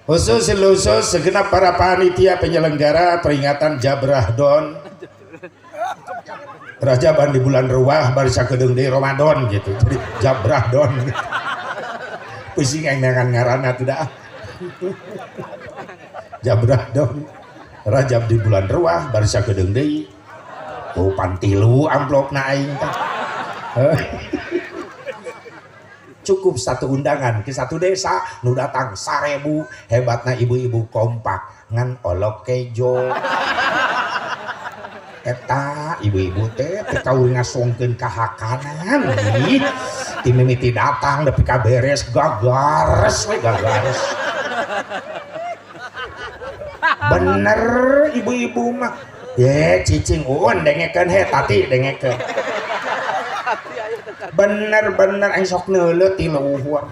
Khusus khusus segenap para panitia penyelenggara peringatan Jabrah Don Rajaban di bulan Ruwah bari sakedeung deui Ramadan gitu. Jadi Jabrah Don. Pusing aing neangan ngaranna tuh dah. Jabrah Don. Rajab di bulan Ruwah bari sakedeung deui. Oh pantilu amplopna aing teh. Cukup satu undangan ke satu desa nu datang 1000, hebatna ibu-ibu kompak ngan olok kejo. Eta ibu-ibu teh teu kaur ngasongkeun kahakanan ih. Ti mimiti datang nepi ka beres gagares we gagares. Bener ibu-ibu mah. Ye cicing uun dengekeun he tati dengekeun. Bener-bener aing sok neuleut ti luhur.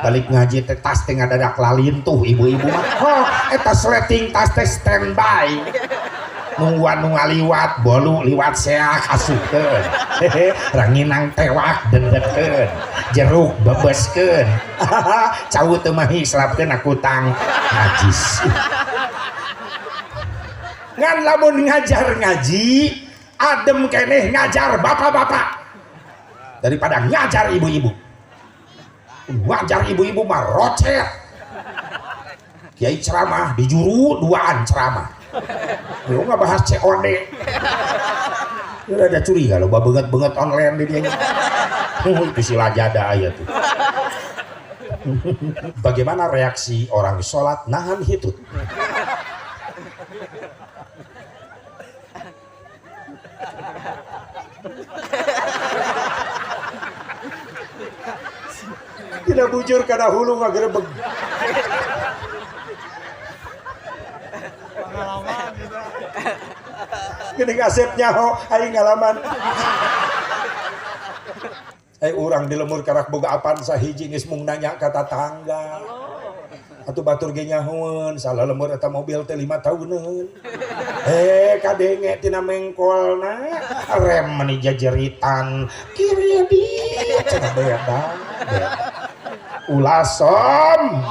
Balik ngaji teh tas teh ngadadak lalintuh ibu-ibu mah. Oh, eta sleting tas teh standby. Nungguan nu ngaliwat, bolu liwat seak asupkeun. Hehe, ranginang tewak dendetkeun. Jeruk bebeskeun. Cau teu mahi selapkeun akutang najis. Ngan lamun ngajar ngaji, adem keneh ngajar bapak-bapak daripada ngajar ibu-ibu. Ngajar ibu-ibu mah rocet. Kiai ceramah di juru duaan ceramah. Lu nggak bahas COD. Udah ada curiga lo, banget-banget online di dia. Itu si lajada aya tuh. Bagaimana reaksi orang sholat nahan hitut? Tidak bujur karena hulu ngagerebeg. Gini ngasep nyaho, aing ngalaman. Ai urang di lemur karak boga apaan sahiji geus mung nanya ka tatangga. Atuh batur ge nyahoeun, salah lemur eta mobil teh 5 tahuneun. Kadenge tina mengkolna, rem meni jajeritan, kiri di cenah beda. Ulah som.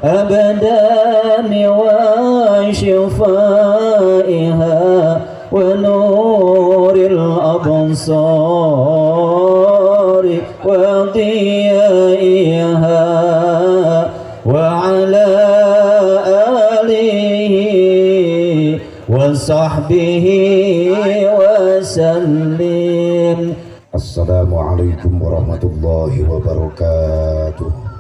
أبدا وشفائها ونور الأبصار وضيائها وعلى آله وصحبه وسلم. Assalamualaikum warahmatullahi wabarakatuh.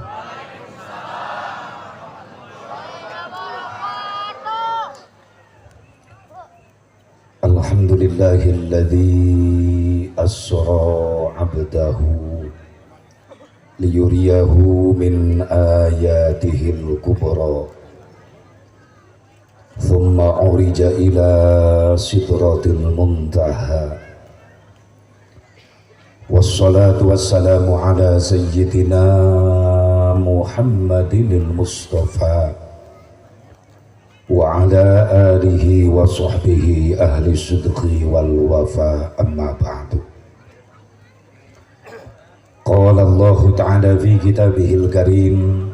Alhamdulillahilladzi asra 'abdahu liyuriyahu min ayatihil kubra. Thumma urija ila sidratil muntaha. Wassalatu wassalamu ala sayyidina Muhammadinil Mustafa wa ala alihi wa sahbihi ahli sidqi wal wafa, amma ba'du. Qala Allah ta'ala fi kitabihil karim,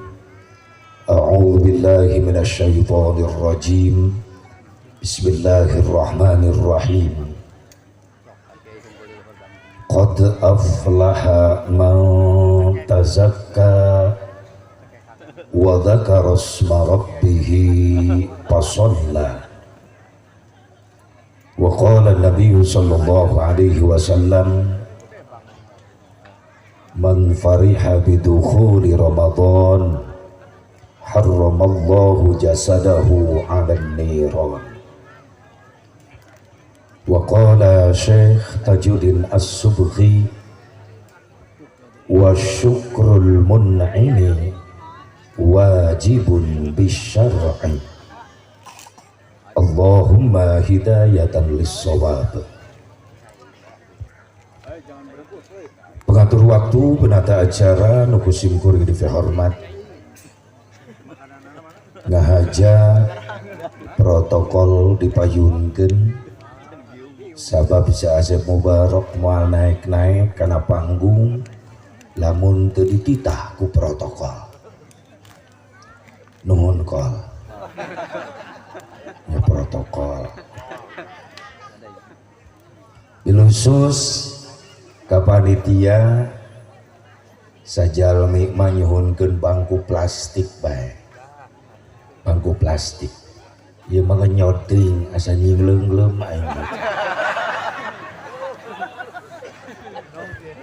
a'udzu billahi minasy syaithanir rajim, bismillahirrahmanirrahim. Qad aflaha man tazakka wa dzakara asma rabbih fasalla. Wa qala an-nabiy sallallahu alaihi wasallam, man fariha bidukhuli Ramadan harramallahu jasadahu 'alan niran. Wa qala Syekh Tajuddin As-Subhi, wa syukrul mun'imi wajibun bisyar'i. Allahumma hidayatan lis-shawab. Pengatur waktu, penata acara, nu kusim kuring dihormat, ngahaja Protokol dipayunkeun sabab si Asep Mubarok moal naik-naik kana panggung lamun teu dititah ku protokol. Nuhun kol. Ya protokol. Bilusus ka panitia sajalmi manyuhunkeun bangku plastik bae. Bangku plastik. Ieu mah ngenyot teuing asa nyingleungleum aing.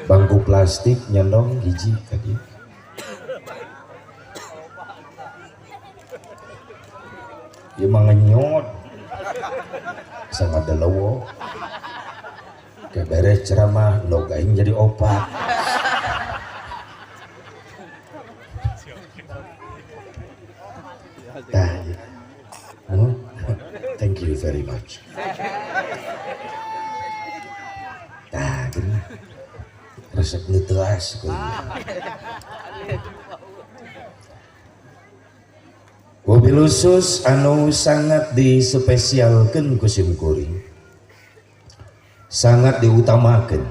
Bangku plastik nyendong hiji ka dieu. Ieu mah ngenyot asa ngadelewo. Ke beres ceramah log aing jadi opat. Tah, ya. Thank you very much. Tah, gini. Resep nu teuas kuy. Wabil khusus anu sangat dispesialkeun ku sim kuring. Sangat diutamakan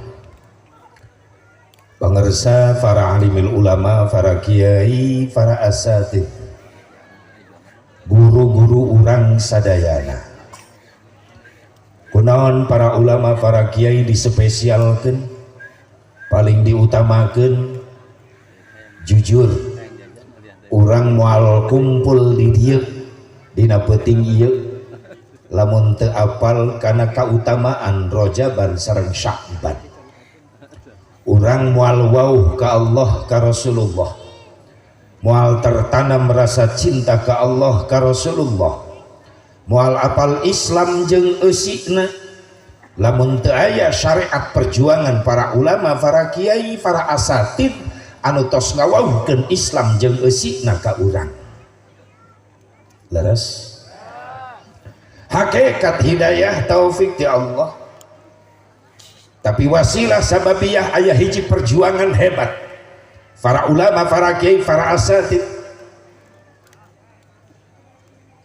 pangersa para alimil ulama, para kiai, para asatid, guru-guru urang sadayana. Kunaon para ulama, para kiai dispesialkan, paling diutamakan, jujur urang moal kumpul di dieu dina peuting ieu lamun teu apal kana kautamaan Rojaban sareng Sya'ban. Urang moal wauh ka Allah ka Rasulullah, moal tertanam rasa cinta ka Allah ka Rasulullah, moal apal Islam jeung eusina lamun teu aya syariat perjuangan para ulama, para kiai, para asatid anu tos ngawauhkeun Islam jeung eusina ka urang. Leres? Hakikat hidayah taufik di Allah, tapi wasilah sababiyah aya hiji perjuangan hebat para ulama, para kiai, para asatid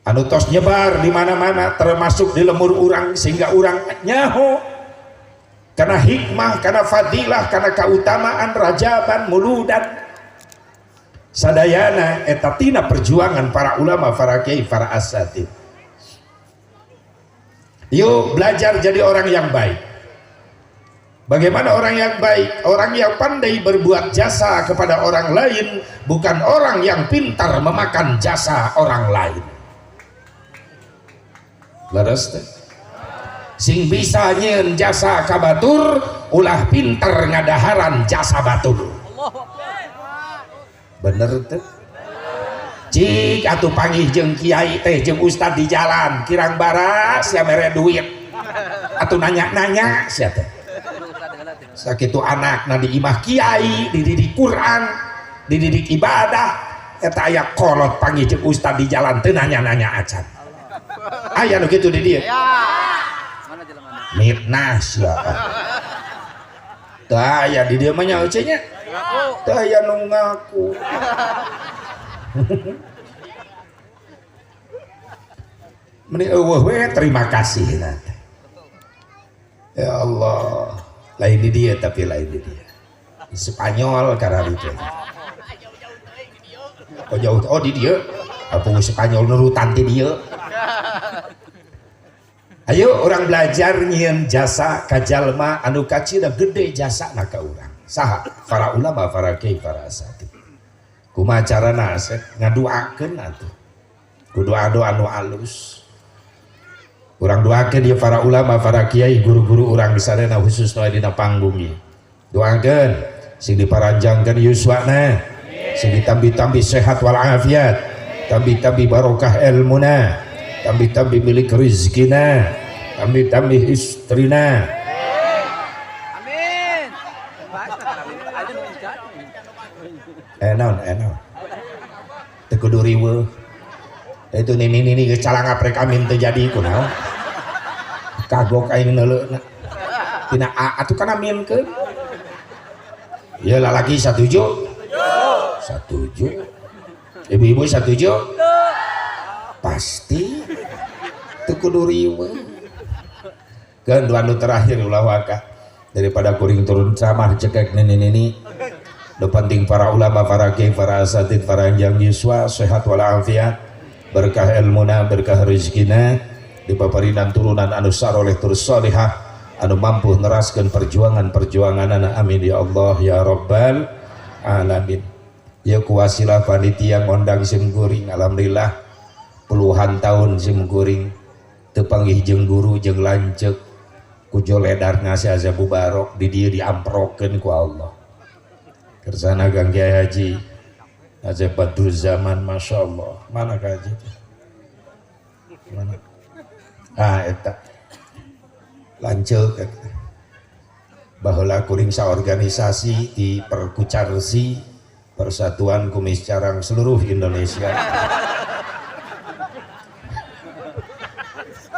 anu tos nyebar di mana-mana termasuk di lemur urang sehingga urang nyaho karena hikmah, karena fadilah, karena keutamaan Rajaban, Muludan sadayana eta tina perjuangan para ulama, para kiai, para asatid. Yuk belajar jadi orang yang baik. Bagaimana orang yang baik? Orang yang pandai berbuat jasa kepada orang lain, bukan orang yang pintar memakan jasa orang lain. Leres teh? Sing bisa nyieun jasa ka batur, ulah pintar ngadaharan jasa batur. Bener teh? Cik atuh panggih jeung kiai teh jeung ustad di jalan kirang bara sia mere duit atuh nanya-nanya sia teh. Sakitu anakna di imah kiai dididik Quran, dididik ibadah, eta aya kolot panggih jeung ustad di jalan teu nanya-nanya acan. Aya nu kitu di dieu. Mitnah sia. Teu aya di dieu mah nya euceu nya. Teu aya nu ngaku. Meni eueuh we terima kasih nanti. Ya Allah, lain di dia tapi lain di dia. Di Spanyol karena itu. Oh jauh, oh di dia. Apa Spanyol nurutan di dia. Ayo orang belajar nyieun jasa ka jalma anu kacida gede jasana ka urang. Saha? Para ulama, para kiai, para asatid. Kumaha carana asep ngaduakeun atuh. Ku doa-doa anu alus. Urang doakeun ieu para ulama, para kiai, guru-guru urang di sadayana khususna dina panggung ieu. Doakeun sing diparanjangkeun yuswana, sing ditambi-tambi sehat walafiat, tambi-tambi barokah ilmuna, tambi-tambi milik rezekina, tambi-tambi istrina. Amin. Enon, enon. Teu kudu riweuh. Itu nini-nini geus calangap rek amin teu jadi kunaon. Kagok aing neuleuna. Tina A atuh kana aminkeun. Ieu lalaki satuju? Satuju. Ibu-ibu satuju? Pasti. Teu kudu riweuh. Keun anu terakhir ulah waka daripada kuring turun ceramah dicekek nini-nini. Nu penting para ulama, para kiai, para asatid, para anjang yuswa sehat walafiat, berkah ilmuna, berkah rezekina, dipaparinan turunan anu saroleh tur solehah, anu mampu neraskeun perjuangan-perjuanganana. Amin ya Allah ya Rabbal alamin. Ya kuwasilah panitia ngondang sim kuring, alhamdulillah puluhan tahun sim kuring teu panggih jeung guru jeung lanceuk ku joledar ngasih azab barok di dieu diamprokeun ku Allah. Kersana Kang Kiai Haji Azab Badruz Zaman, Masya Allah. Mana Kang Haji? Mana? Ah, eta lanceuk eta. Baheula kuring saorganisasi di Perkucarsi, Persatuan Kumis Carang seluruh Indonesia.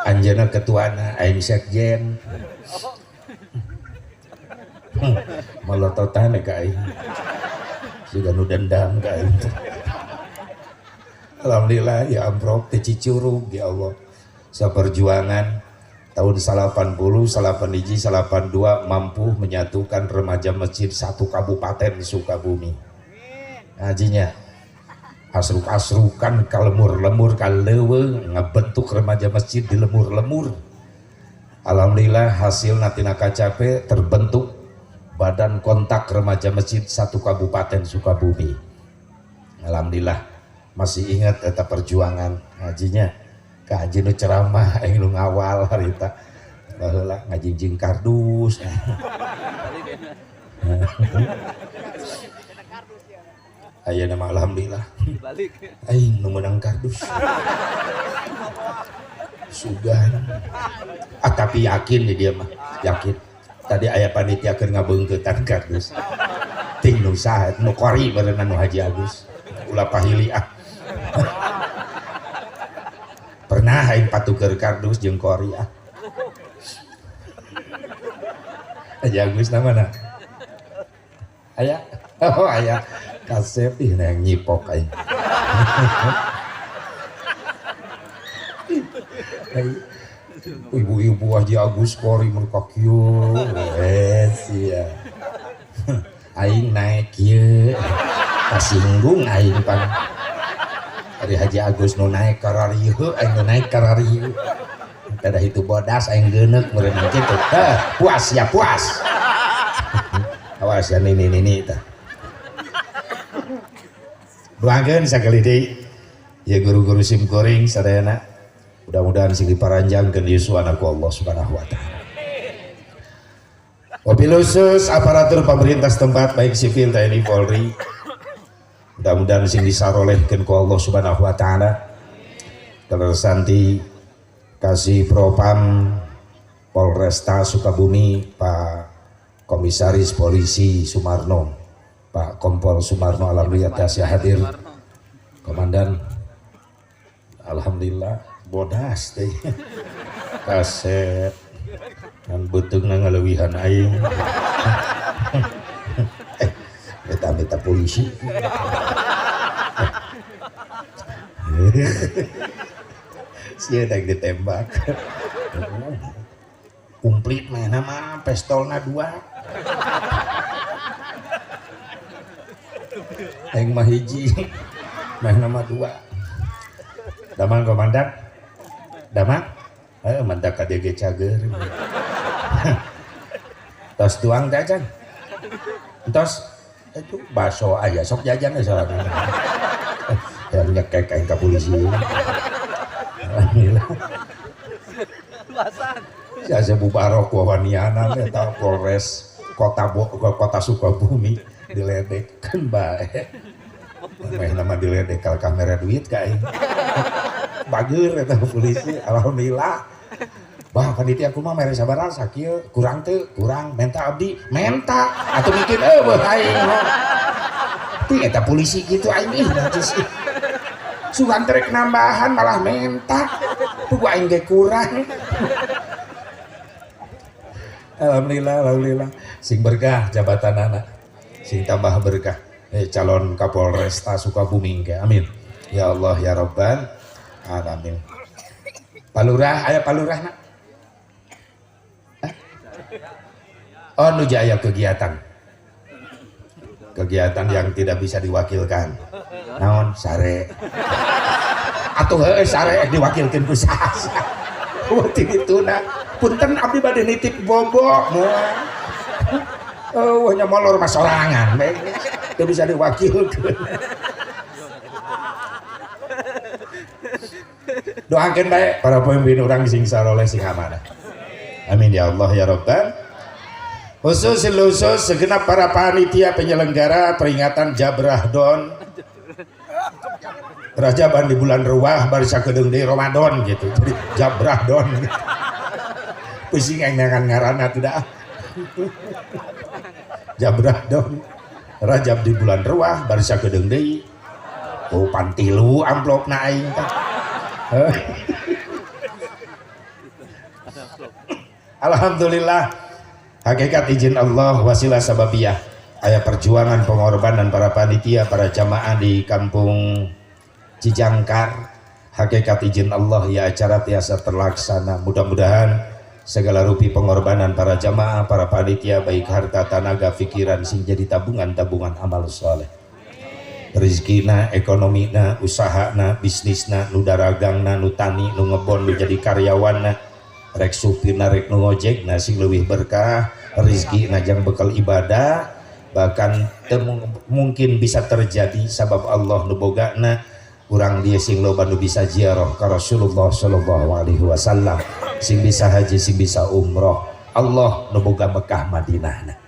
Anjeunna ketuana, aing sekjen. Melototan ka aing. Siga nu dendam ka aing. Alhamdulillah ya amprok teh Cicurug ya Allah. Saperjuangan tahun 80, 81, 82 mampu menyatukan remaja masjid satu kabupaten Sukabumi. Ngajinya asruk-asrukan ka lemur-lemur ka leuweung ngabentuk remaja masjid di lemur-lemur. Alhamdulillah hasil natina kacape terbentuk Badan Kontak Remaja Masjid satu kabupaten Sukabumi. Alhamdulillah masih ingat eta perjuangan ngajinya. Ka haji nu ceramah aing nu ngawal harita. Baheula ngajingjing kardus. Ayeuna mah alhamdulillah. Aing nu meunang kardus. Sugan. Ah tapi yakin nih dia mah, yakin. Tadi aya panitia keur ngabeungkeutan kardus. Ting nu saha nu kori barengan nu Haji Agus. Ulah pahili ah. Pernah aing patuker kardus jeung kori ah. Haji Agus namana? Aya. Oh aya. Kasep ih yang nyipok aing. Ibu-ibu Haji Agus kori mereka kieu sia. Aing naik kieu. Kasinggung aing pan. Ari Haji Agus nu naik kararieu, aing nu naik kararieu. Tada hitu bodas aing geuneuk meureun kitu. Teh, puas ya puas. Awas ya nini-nini tah. Doakeun sakali deui ya guru-guru sim kuring sadayana. Mudah-mudahan sing diparanjangkeun yuswana ku Allah Subhanahu wa taala. Wabil khusus aparatur pemerintah setempat baik sipil TNI Polri. Mudah-mudahan sing disarolehkeun ku Allah Subhanahu wa taala. Santi Kasih Propam Polresta Sukabumi Pak Komisaris Polisi Sumarno, Pak Kompol Sumarno, alhamdulillah tasya hadir. Komandan, alhamdulillah bodas teh. Kaset ngan beuteungna ngaleuwihan aing. Beta-beta polisi. Sia daek ditembak. Komplit mana mah pistolna 2. Aing mah hiji, mana mah 2. Damang komandan. Damang? Ayo mantak ka DG cager. Tos tuang jajan. Tos itu bakso aja sok jajan we sorangan. Yang nyekek aing ka polisi. Alhamdulillah. Saya Bubarok wawanianan eta Polres Kota Sukabumi diledek kan bae. Meh nama diledek kal kamera duit ka aing. Bager eta polisi alhamdulillah. Bah panitia kumaha mere sabaraha sakieu kurang teu kurang menta abdi menta atuh mikir eueuh aing. Ti eta polisi kitu aing ih najis. Sugan trek nambahan malah menta. Pugu aing ge kurang. Alhamdulillah, alhamdulillah. Sing berkah jabatan anak. Sing tambah berkah. Calon Kapolresta Sukabumi engke. Amin. Ya Allah ya Rabbal alamin. Palurah aya palurah na? Oh nuju aya kegiatan. Kegiatan yang tidak bisa diwakilkan. Naon sare. Atuh heueuh sare diwakilkeun ku saha. Penting itu nah. Punten abdi bade nitip bobo. Oh, nya molor mah sorangan. Teu bisa diwakilkeun. Doakeun bae para pemimpin urang sing saroleh sing amanah. Amin ya Allah ya Rabbal. Khusus khusus segenap para panitia penyelenggara peringatan Jabrah Don Rajaban di bulan Ruwah bari sakedeung deui Ramadan gitu. Jadi Jabrah Don. Pusing aing nangan ngaranna tidak. Jabrah Don. Rajab di bulan Ruwah bari sakedeung deui. Oh pantilu amplopna aing teh. Alhamdulillah hakikat izin Allah wasilah sababiyah aya perjuangan pengorbanan para panitia para jamaah di kampung Cijangkar. Hakikat izin Allah ya acara tiasa terlaksana. Mudah-mudahan segala rupi pengorbanan para jamaah para panitia baik harta tenaga pikiran sing jadi tabungan-tabungan amal soleh. Rezekina, ekonomina, usahana, bisnisna, nu daragangna, nu tani, nu ngebon, nu jadi karyawanna, rek supirna, rek nu ngojekna sing leuwih berkah, rezekina jang bekal ibadah, bahkan mungkin bisa terjadi sabab Allah nu bogana, urang dia sing loba nu bisa ziarah ka Rasulullah sallallahu alaihi wasallam, sing bisa haji, sing bisa umroh, Allah nu boga Mekah Madinahna.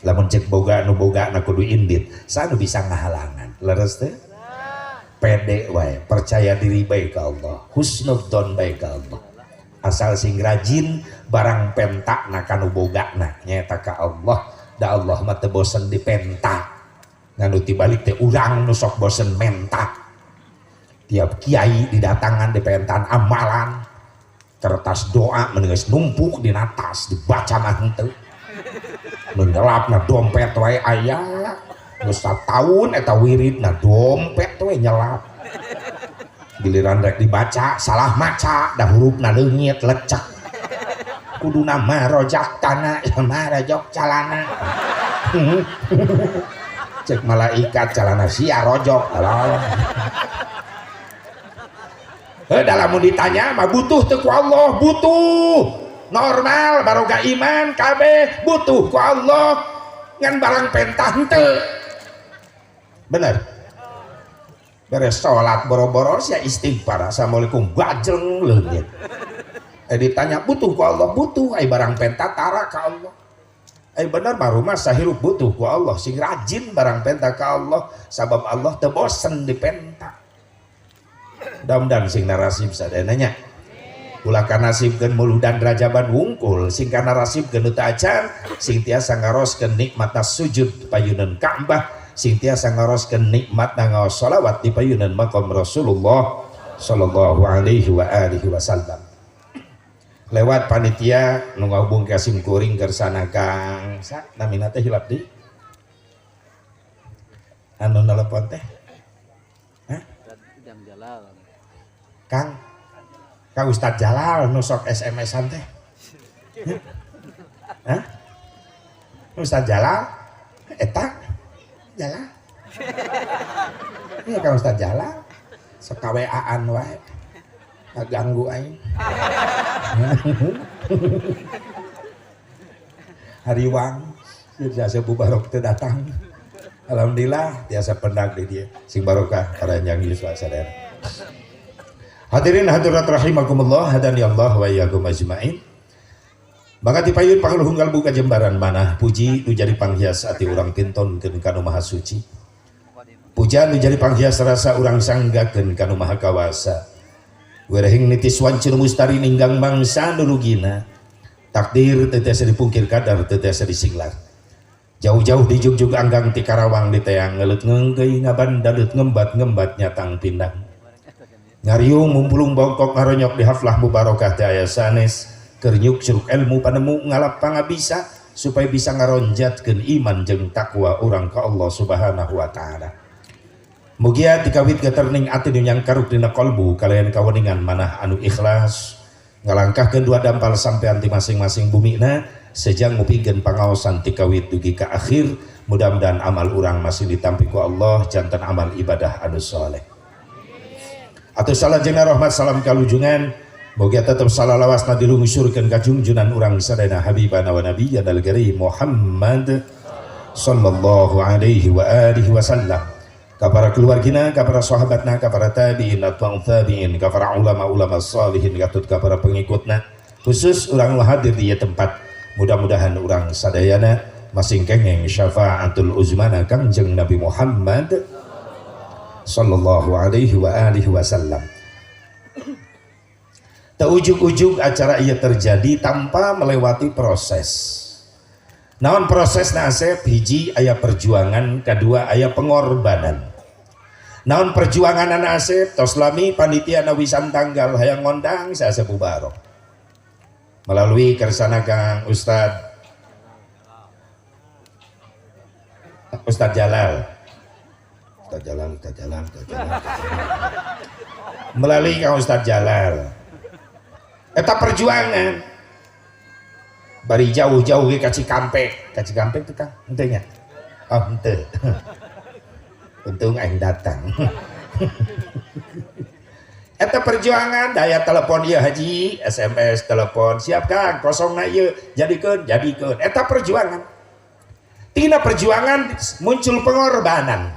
Lamun cek boga nu boga na kudu indit sa nu bisa ngahalangan leres teh pede wae percaya diri bae ka Allah husnudzon bae ka Allah asal sing rajin barang pentakna ka nu bogana nyaeta ka Allah da Allah mah teu bosen dipenta ngan nu tibalik teh urang nu sok bosen menta tiap kiai didatangan dipentaan amalan kertas doa meni geus numpuk dina tas dibaca mah henteu nyelap na dompet wae aya geus sataun eta wirid na dompet wae nyelap giliran rek dibaca salah maca da hurufna leungit lecek kuduna marojak tanah ya marojok calana cek malaikat calana sia rojok heuh da lamun ditanya mah butuh teu ku Allah butuh normal baroga iman kabeh butuh ku Allah ngan barang pentah henteu bener beres salat boro-boro sia istighfar assalamualaikum bajeng leungit ditanya butuh ku Allah butuh ai barang pentah tara ka Allah ai bener mah rumah sahirup butuh ku Allah sing rajin barang pentah ka Allah sabab Allah teu bosen dipenta mudah-mudahan sing narasib sadayana nya ulah kana nasibkeun muludan rajaban wungkul sing kana rasibkeun nu teu acan sing tiasa ngaroskeun nikmatna sujud payunan Ka'bah sing tiasa ngaroskeun nikmatna ngaos sholawat di payunan maqam Rasulullah sallallahu alaihi wa alihi wasallam lewat panitia nu ngahubung ka sim kuring kersana Kang sa namina teh hilap deui anu nelepon teh hah Kang Kang Ustadz Jalal nu sok SMS-an teh. Hah? Ustadz Jalal eta Jalal. Iya Kang Ustadz Jalal sok ka WA-an wae. Ngaganggu aing. Hariwang tiasa bubarok teu datang. Alhamdulillah tiasa pendak di dieu. Sing barokah paranjang yuswa sadaya. Hadirin hadirat rahimakumullah hadani Allah wa iyyakum ajmain. Maka dipayun pangluhung kalbu kajembaran manah puji nu jadi panghias ati urang tintonkeun ka nu Maha Suci. Puja nu jadi panghias rasa urang sanggakeun ka nu Maha Kawasa. Werehing nitis wanci nu mustari ninggang mangsa nu rugina. Takdir teu tiasa dipungkir kadar teu tiasa disinglar. Jauh-jauh dijugjug anggang ti Karawang diteang ngeuleut ngeungkeuy ngabandalut ngembat-ngembat nyatang pindang. Ngariung mumpulung bongkok ngaronyok di haflah mubarokah teh aya sanes keur nyuk curug ilmu panemu ngalap pangabisa supaya bisa ngaronjatkeun iman jeung takwa urang ka Allah Subhanahu wa taala. Mugia tikawit geterning ati nu nyangkaruk dina kolbu kalayan kaweningan manah anu ikhlas ngalangkahkeun dua dampal sampean ti masing-masing bumina sejang ngupingkeun pangaosan tikawit dugi ka akhir. Mudah-mudahan amal urang masih ditampi ku Allah jantan amal ibadah anu soleh. Atau salajengna rahmat salam kalujungan mugia tetep salalawasna dilungsurkeun ka junjunan urang sadayana habibana wa nabiyyana al-karim Muhammad sallallahu alaihi wa alihi wasallam. Ka para keluargina, ka para sahabatna, ka para tabi'in atba'ut tabi'in, ka para ulama-ulama salihin, katut ka para pengikutna, khusus urang hadir di tempat. Mudah-mudahan urang sadayana masing kengeng syafaatul uzmana Kangjeng Nabi Muhammad sallallahu alaihi wa alihi wasallam. Tak ujug-ujug acara ieu terjadi tanpa melewati proses. Naon prosesna Asep? Hiji aya perjuangan, kedua aya pengorbanan. Naon perjuangan Asep? Tos lami panitia nawisan tanggal hayang ngondang si Asep Mubarok melalui kersana Kang Ustad Ustad Jalal, Ustad Jalal, Ustad Jalal, Ustad Jalal, melalui Kang Ustad Jalal. Eta perjuangan. Bari jauh-jauh ke Cikampek, ka Cikampek tuh Kang, henteu nya? Oh henteu. Untung aing datang. Eta perjuangan daya telepon ieu haji, SMS telepon, siap Kang, kosongna ieu, jadikeun, jadikeun. Eta perjuangan. Tina perjuangan muncul pengorbanan.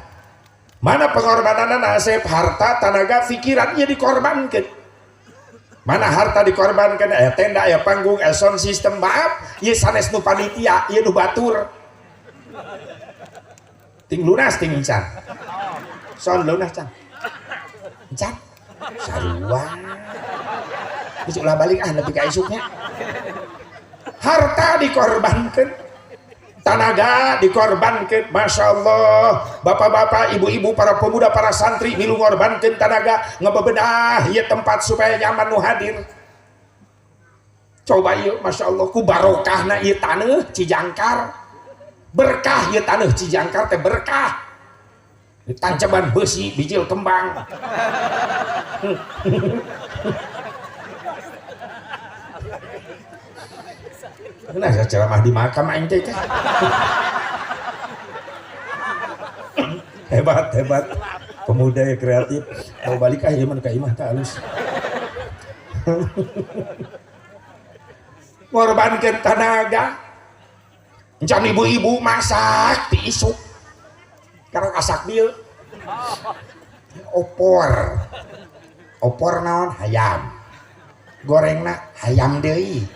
Mana pengorbanan Asep? Harta, tenaga, pikiran ieu dikorbankeun. Mana harta dikorbankan, aya tenda, aya panggung, aya sound system, maaf, ieu sanes nu panitia, ieu nu batur. Ting lunas ting can. Sound lunas can. Can. Sarua. Geus ulah balik ah nepi ka isuknya. Harta dikorbankan, tanaga dikorbankan, masya Allah. Bapak-bapak, ibu-ibu, para pemuda, para santri milu ngorbankeun tanaga ngebebenah ieu tempat supaya nyaman nu hadir. Coba ieu, masya Allah, ku barokahna ieu taneuh Cijangkar. Berkah ieu taneuh Cijangkar teh berkah. Tancaban besi bijil kembang. Nah, ceramah di makam aing teh. Hebat, hebat. Pemuda yang kreatif. Mau balik ah ieu mah ka imah teh alus. Ngorbankeun tanaga. Encan ibu-ibu masak ti isuk. Karang asak dieu. Opor. Opor naon? Hayam. Gorengna hayam deui.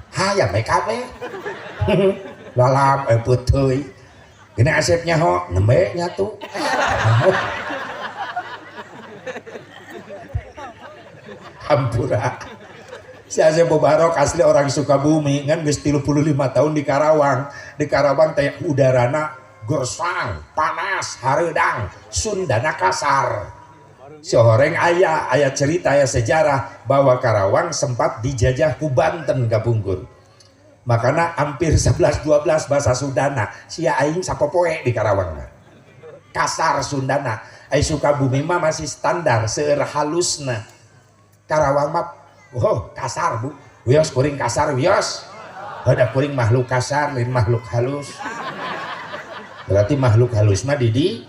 Hayam we kabeh. Lalap peuteui. Gini Asep nyaho nembe nyatu. Hampura. Si Asep Mubarok asli orang Sukabumi, ngan geus 35 tahun di Karawang. Di Karawang teh udarana gersang, panas, hareudang, Sundana kasar. Si horeng aya cerita, aya sejarah bahwa Karawang sempat dijajah ku Banten kapungkur. Makana hampir 11-12 bahasa Sundana. Sia aing sapopoe di Karawang mah. Kasar Sundana. Ai Sukabumi mah masih standar, seueur halusna. Karawang mah oh kasar bu. Wios kuring kasar wios. Heuda kuring makhluk kasar, lain makhluk halus. Berarti makhluk halus mah di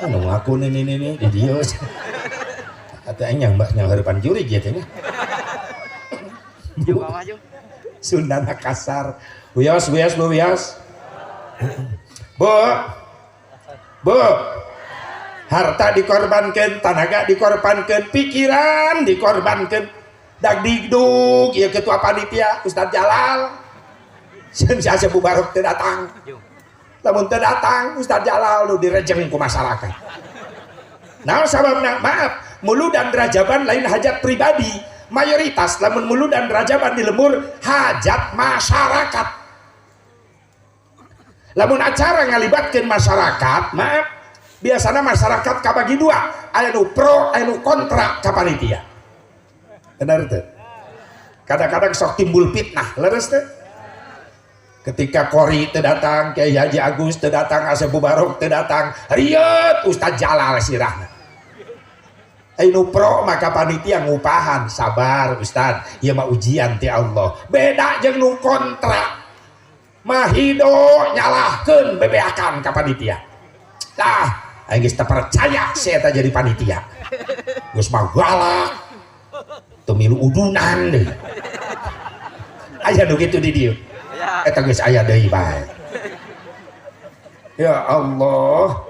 anu ngaku nih nih di dieu. Atuh aing yang mbak heurepan juri gitu nya. Sundana kasar. Wios wios bu wios. Bu. Bu. Harta dikorbankan, tenaga dikorbankan, pikiran dikorbankan. Dag digdug ieu ketua panitia Ustaz Jalal. Sieun si Asep Mubarok teu datang. Lamun teu datang Ustaz Jalal nu direjeng ku masyarakat. Nah sababna maaf, muludan rajaban lain hajat pribadi. Mayoritas lamun muludan rajaban di lembur hajat masyarakat. Lamun acara ngalibatkeun masyarakat, maaf, biasanya masyarakat kabagi dua, aya nu pro, aya nu kontra ka panitia. Benar teu? Kadang-kadang sok timbul fitnah, leres teu? Ketika Kori teu datang, Kiai Haji Agus teu datang, Asep Mubarok teu datang, rieut Ustaz Jalal sirahna. Anu pro maka panitia ngupahan, sabar Ustaz, ieu mah ujian ti Allah. Beda jeung nu kontra. Mahido nyalahkeun bebeakan ka panitia. Lah, aing geus teu percaya si eta jadi panitia. Geus mah galak. Teu milu udunan deui. Aya nu kitu di dieu. Eta geus aya deui bae. Ya Allah.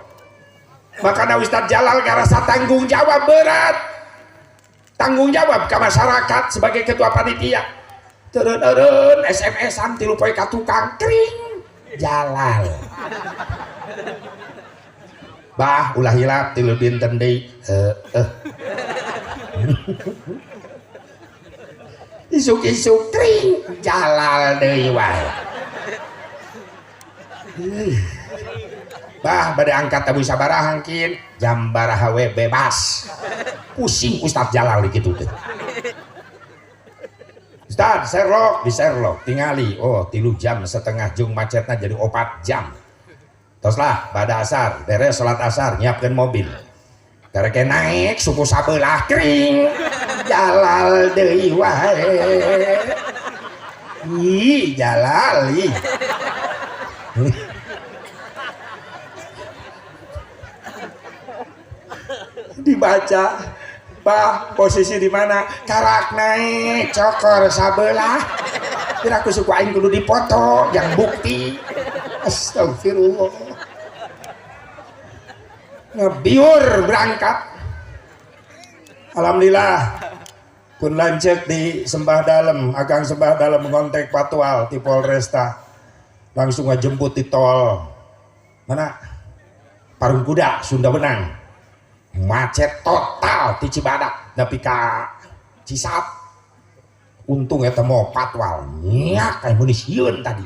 Makana Ustaz Jalal ngarasa tanggung jawab berat. Tanggung jawab ke masyarakat sebagai ketua panitia. Teureun-eureun SMS-an 3 poe ka tukang kring Jalal. Bah ulah hilap 3 dinten deui. Heueuh. Isuk-isuk kring Jalal deui wae. Bah bade angkat tabu sabaraha hangkin jam baraha we bebas. Pusing Ustaz Jalal kitu teh. Ustaz Sherlock di Sherlock tingali oh 3,5 jam jeung macetna jadi 4 jam. Tos lah bada asar beres salat asar nyiapkeun mobil. Kareke naik suku sabelah kring Jalal deui wae. Ih Jalal ih. Dibaca bah posisi di mana karak naik cokor sabelah kira aku suku aing kudu dipoto yang bukti. Astagfirullah. Ngebiur berangkat. Alhamdulillah pun lanjut di Sembah Dalem, Akang Sembah Dalem ngontek Patual di Polresta, langsung ngejemput di tol mana Parung Kuda Sunda Benang, macet total di Cibadak nepi ka Cisap. Untung eta mau patwal nyak kayak meuni sieun tadi.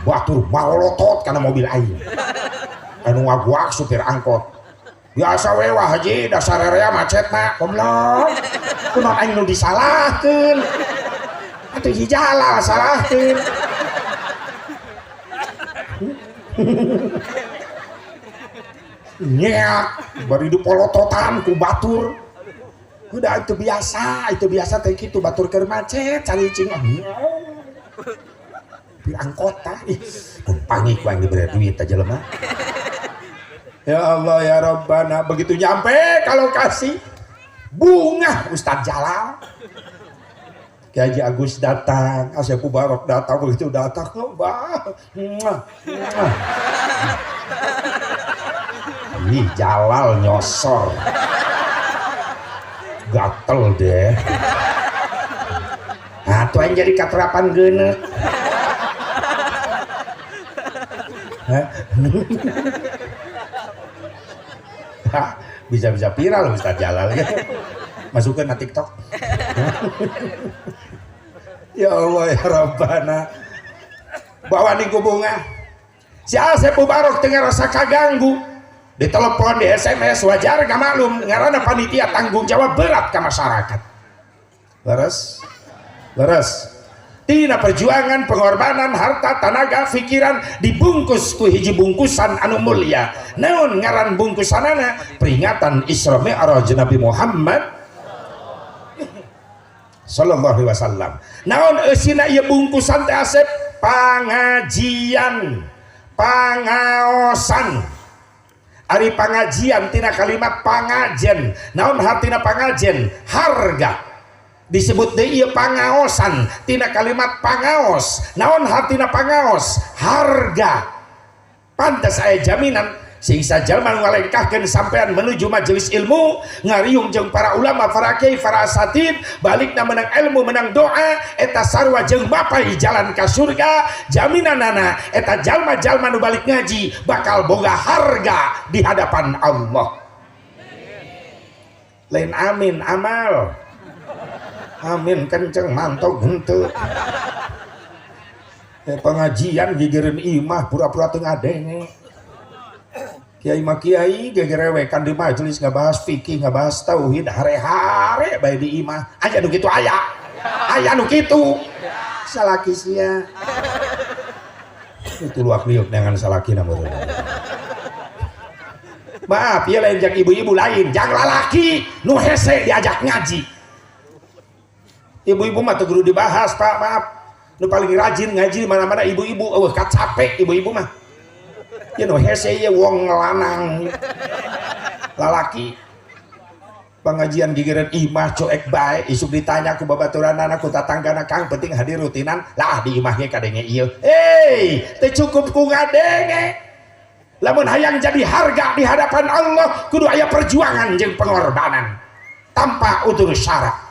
Batur malotot kana mobil aing. Anu ngaguak supir angkot. Biasa we wah haji dasar area macetna goblok. Kunaon aing nu disalahkeun? Atuh si Jalal salahkeun. Nyak bari dipolototan ku batur. Udah itu biasa teh kitu batur keur macet cari cing. Di angkota ih kumpangi ku aing dibere duit aja lemah. Ya Allah ya Rabbana, begitu nyampe kalau kasih bunga Ustaz Jalal. Kiai Haji Agus datang, Asep Mubarok datang, begitu datang bah. Ih Jalal nyosor. Gatel deh. Nah, tuh yang jadi katerapan geuneuk. Bisa-bisa viral Ustaz Jalal. Masukkan ke TikTok. Ya Allah ya Rabbana. Bawa nih ku bunga. Si Asep Mubarok tengah rasa kaganggu. Ditelepon, di SMS, wajar gak maklum. Ngarana panitia tanggung jawab berat ke masyarakat. Leres? Leres. Tina perjuangan, pengorbanan, harta, tenaga, pikiran dibungkus ku hiji bungkusan anu mulia. Naon ngaran bungkusanana? Peringatan Isra Mi'raj Nabi Muhammad sallallahu alaihi wasallam. Naon eusina ieu bungkusan teh Asep? Pangajian, pangaosan. Ari pangajian tina kalimat pangajen. Naon hartina pangajen? Harga. Disebut deui ieu pangaosan tina kalimat pangaos. Naon hartina pangaos? Harga. Pantes aya jaminan sing sajalma ngalengkahkeun sampean menuju majelis ilmu, ngariung jeung para ulama, para kiai, para asatid, balikna menang ilmu, menang doa, eta sarua jeung mapai jalan ka surga. Jaminanana eta jalma-jalma nu balik ngaji bakal boga harga di hadapan Allah. Lain amin amal. Amin kenceng mantog henteu. Pengajian gigireun imah pura-pura teu ngadenge. Kiai mah kiai gegerewekan di majelis ngabahas fikih, ngabahas tauhid hare-hare bae di imah. Aya nu kitu aya. Aya nu kitu. Salaki sia. Itu luak liuk dengan salakina meureun. Maaf, ieu lain jang ibu-ibu lain, jang lalaki nu hese diajak ngaji. Ibu-ibu mah teu kudu dibahas, Pak, maaf. Nu paling rajin ngaji di mana-mana ibu-ibu, eueuh kacapek ibu-ibu mah. Ieu nu hese ieu wong lanang. Lalaki pengajian gigireun imah cuek bae, isuk ditanya ku babaturanana ku tatanggana, Kang penting hadir rutinan lah di imah ge kadenge ieu. Hei, teu cukup ku ngadenge. Lamun hayang jadi harga di hadapan Allah kudu aya perjuangan jeung pengorbanan tanpa utur syarat.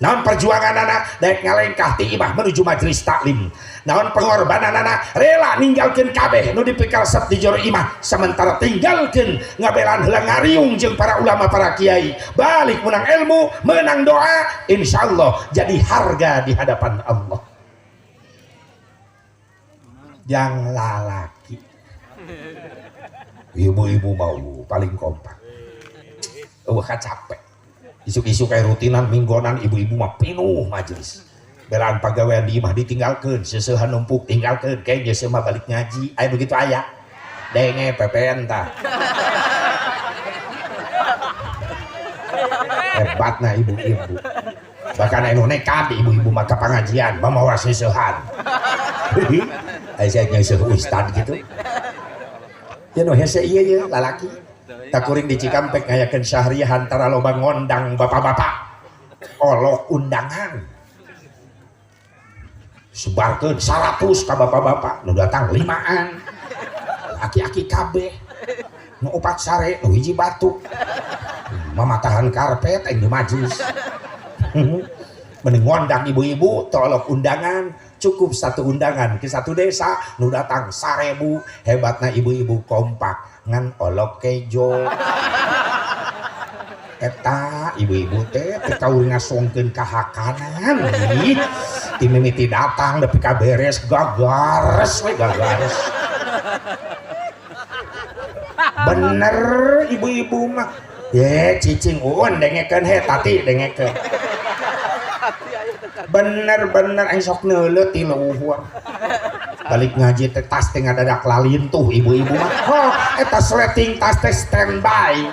Naon perjuanganana daek ngalengkah ti imah menuju majelis taklim. Naon pengorbananana rela ninggalkeun kabeh nu dipikaresep di jero imah sementara tinggalkeun ngabelaan heula ngariung jeung para ulama para kiai. Balik menang ilmu, menang doa, insyaallah jadi harga di hadapan Allah. Yang lalaki ibu-ibu mau paling kompak. Eueuh capek. Isuk-isuk kayak rutinan minggonan ibu-ibu mah pinuh majelis. Belaan pagawean di imah ditinggalkeun, seuseuhan numpuk tinggalkeun, kayak geus mah balik ngaji. Aya begitu aya. Denge PPN tah. Hebatna ibu-ibu. Bahkan anu nekat ibu-ibu mah ka pangajian mamawa seuseuhan. Aya saya nyeuseuh ustad gitu. Ya nu hese ieu ye lalaki. Takuring di Cikampek ngayakeun syahriah antara loba ngondang bapak-bapak. Olok undangan. Sebarkeun 100 ka bapak-bapak, nu datang 5an. Aki-aki kabeh. Nu 4 sare, nu 1 batuk. Mamatahan karpet aing di majlis. Mending ngondang ibu-ibu, tolok undangan, cukup satu undangan ke satu desa, nu datang 1000, hebatna ibu-ibu kompak ngan olok kejo. Eta ibu-ibu teh teu kaur ngasongkeun kahakanan ih. Ti mimiti datang nepi ka beres gagares we gagares. Bener ibu-ibu mah. Ye cicing uun dengekeun he tati dengekeun. Bener-bener aing sok neuleut ti luhur. Balik ngaji teh tas teh ngadadak lalintuh ibu-ibu mah. Oh, eta sleting tas teh standby.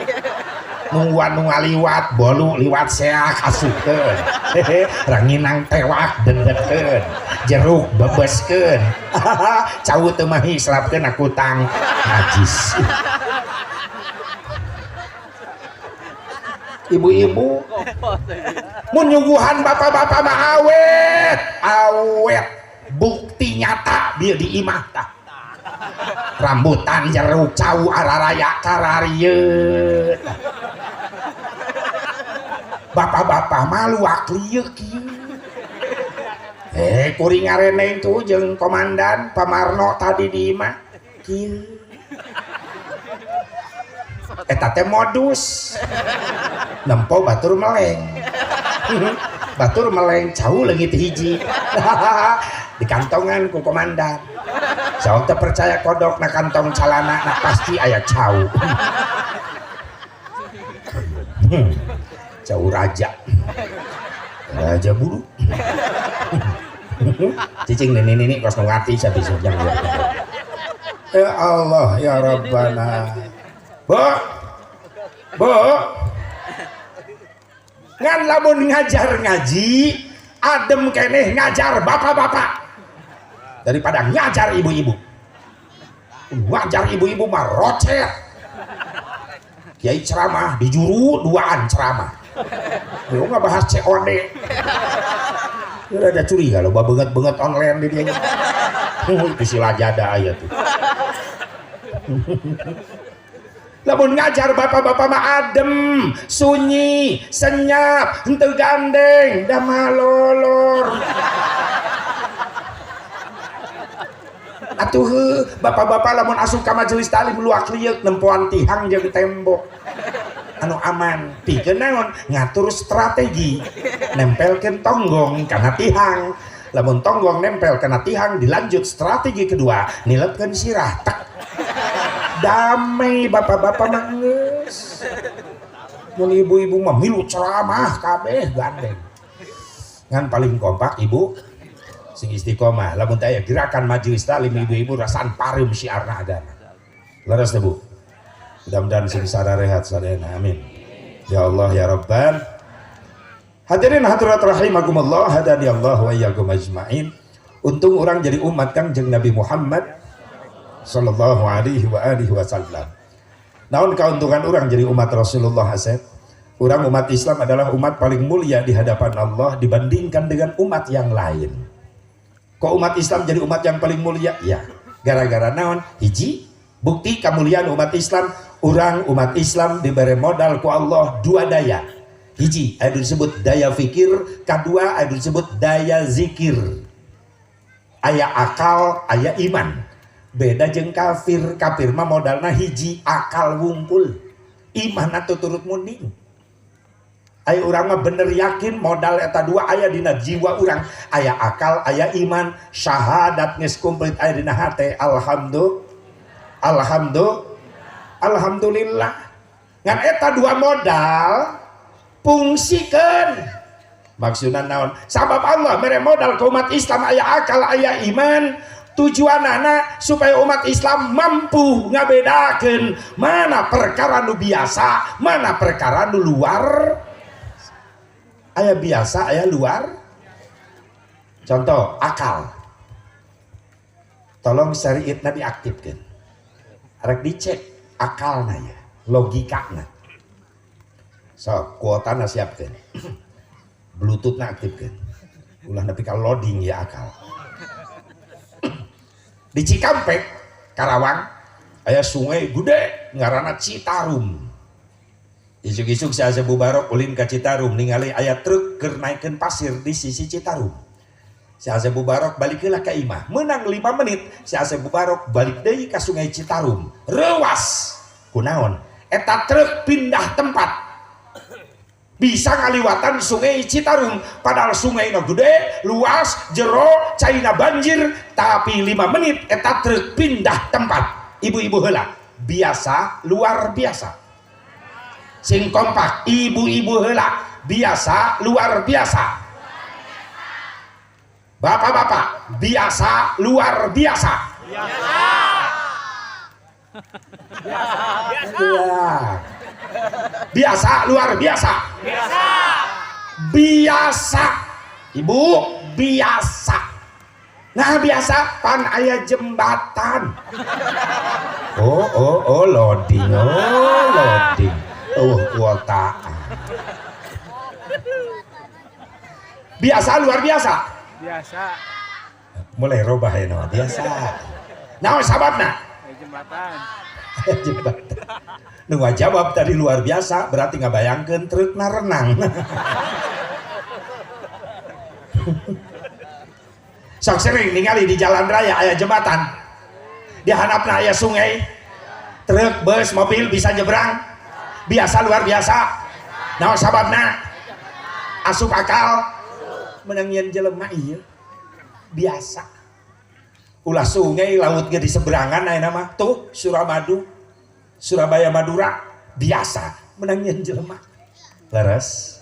Nungguan nu ngaliwat, bolu liwat seak asupkeun. Ranginang tewak dendetkeun. Jeruk bebeskeun. Cau teu mahi selapkeun akutang najis. Ibu-ibu mun nyuguhan bapak-bapak mah awet, awet bukti nyata dia di imah tah. Rambutan jeruk cau araraya kararieun. Bapak-bapak mah luak lieuk kieu. Kuring ngareneng tuh jeung komandan Pamarno tadi di imah kieu. Eta teh modus nempo batur meleng. Batur meleng cau leungit hiji. Di kantongan ku komandan. Saur teu percaya kodok na kantong calana na pasti aya cau. Cau raja. Raja bulu. Cicing nini-nini kos nu ngarti sabisa jang. Ya Allah ya Rabbana. Bu. Bu. Ngan lamun ngajar ngaji, adem keneh ngajar bapak-bapak daripada ngajar ibu-ibu. Ngajar ibu-ibu mah rocet. Kiai ceramah di juru duaan ceramah. Lu nggak bahas COD. Udah ada curiga lo, banget-banget online di dia. Itu si lajada aya tuh. Lamun ngajar bapak-bapak mah adem, sunyi, senyap, henteu gandeng, da malolor. Atuh heuh, bapak-bapak lamun asup ka majelis taklim luak lieuk nempoan tihang jeung tembok. Anu aman, pikeun naon? Ngatur strategi, nempelkeun tonggong kana tihang. Lamun tonggong nempel kana tihang dilanjut strategi kedua, nilepkeun sirah. Tek. Damai bapak-bapak mah geus. Mun ibu-ibu mah milu ceramah kabeh gandeng. Ngan paling kompak ibu. Sing istiqomah. Lamun teh aya gerakan majelis taklim ibu-ibu rasaan pareum syiarna agama. Leres teh, Bu? Mudah-mudahan sing sararehat sadayana. Amin. Ya Allah ya Rabban. Hadirin hadirat rahimakumullah, hadani Allah wa iyyakum ajmain. Untung orang jadi umat Kangjeng Nabi Muhammad sallallahu alaihi wa alihi wasallam. Naon keuntungan orang jadi umat Rasulullah, Asep? Orang umat Islam adalah umat paling mulia di hadapan Allah dibandingkan dengan umat yang lain. Kok umat Islam jadi umat yang paling mulia? Ya, gara-gara naon? Hiji, bukti kemuliaan umat Islam, orang umat Islam diberi modal ku Allah dua daya. Hiji, ada disebut daya fikir, kedua ada disebut daya zikir. Aya akal, aya iman. Beda jeung kafir, kafir mah modalna hiji akal wungkul. Iman atau turut munding. Aya urang mah bener yakin modal eta dua aya dina jiwa urang, aya akal, aya iman, syahadat geus komplit aya dina hate. Alhamdulillah. Alhamdulillah. Alhamdulillah. Ngan eta dua modal fungsikeun. Maksudna naon? Sabab Allah mere modal ke umat Islam aya akal, aya iman, tujuanana supaya umat Islam mampu ngabedakeun mana perkara nu biasa, mana perkara nu luar. Aya biasa, aya luar. Contoh akal. Tolong syariatna diaktifkan. Arek dicek akalna ya, logikana. So, kuotana siapkan. Bluetoothna aktifkan. Ulah nepi ka loading ya akal. Di Cikampek, Karawang, aya sungai gede ngaranna Citarum. Isuk-isuk si Asep Mubarok ulin ka Citarum ningali aya truk keur naikeun pasir di sisi Citarum. Si Asep Mubarok balik heula ka imah. Menang 5 menit si Asep Mubarok balik deui ka sungai Citarum. Reuas. Kunaon? Eta truk pindah tempat. Bisa ngaliwatan sungai Citarum, padahal sungai nu gede, luas, jero, caina banjir, tapi 5 menit eta truk pindah tempat. Ibu-ibu heula, biasa luar biasa. Sing kompak, ibu-ibu heula, biasa luar biasa. Bapak-bapak, biasa luar biasa. Biasa. Biasa. Biasa luar biasa. Biasa. Biasa. Ibu, biasa. Nah, biasa pan aya jembatan. Oh, oh, oh, loading. Oh, loading. Oh, kuota. Biasa luar biasa. Biasa. Mulai robah ya, no. Biasa. Nah, sababna? Jembatan. Jembatan. Nu jawab tadi luar biasa berarti ngabayangkeun trukna renang. Sok sering ningali di jalan raya aya jembatan. Di handapna aya sungai. Truk, bus, mobil bisa nyebrang. Biasa luar biasa. Naon sababna? Asup akal. Menang yen jelema ieu. Biasa. Ulah sungai laut ge di seberangan ayeuna mah. Tuh Suramadu. Surabaya Madura biasa menang yen jelema. Leres.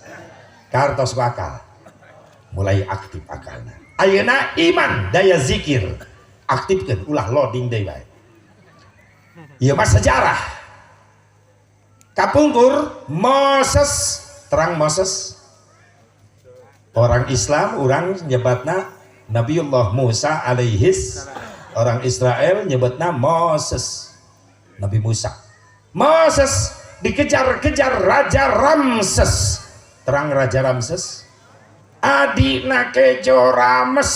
Kartos akal. Mulai aktif akalna. Ayeuna iman daya zikir. Aktifkeun ulah loading deui bae. Ieu mah sejarah. Kapungkur Moses, terang Moses. Orang Islam urang nyebatna Nabiullah Musa alaihis, orang Israel nyebutna Moses. Nabi Musa. Moses dikejar-kejar Raja Ramses. Terang Raja Ramses. Adina kejo Rames.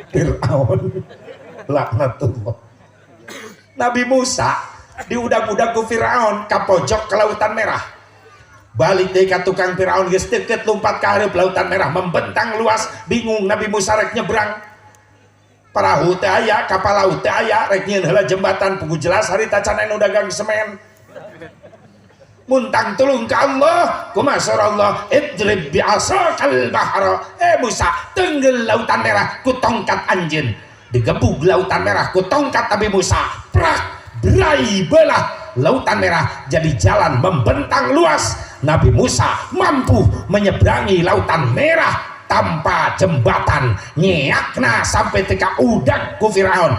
Fir'aun laknatullah. Nabi Musa diudag-udag ku Fir'aun ka pojok ke Lautan Merah. Balik deui ka tukang Fir'aun geus deukeut lompat ka hareup Lautan Merah membentang luas, bingung Nabi Musa rek nyebrang. Parahu teh aya, kapal laut teh aya, rek nyieun heula jembatan pugu jelas harita can anu dagang semen. Muntang tulung ka Allah, kumaha saur Allah, idrib bi'asakal bahra. Musa, tenggel Lautan Merah ku tongkat anjeun. Digebug Lautan Merah ku tongkat Nabi Musa. Prak, berai belah Lautan Merah jadi jalan membentang luas. Nabi Musa mampu menyeberangi Lautan Merah. tanpa jembatan, nyeakna sampai teka udag ku Firaun.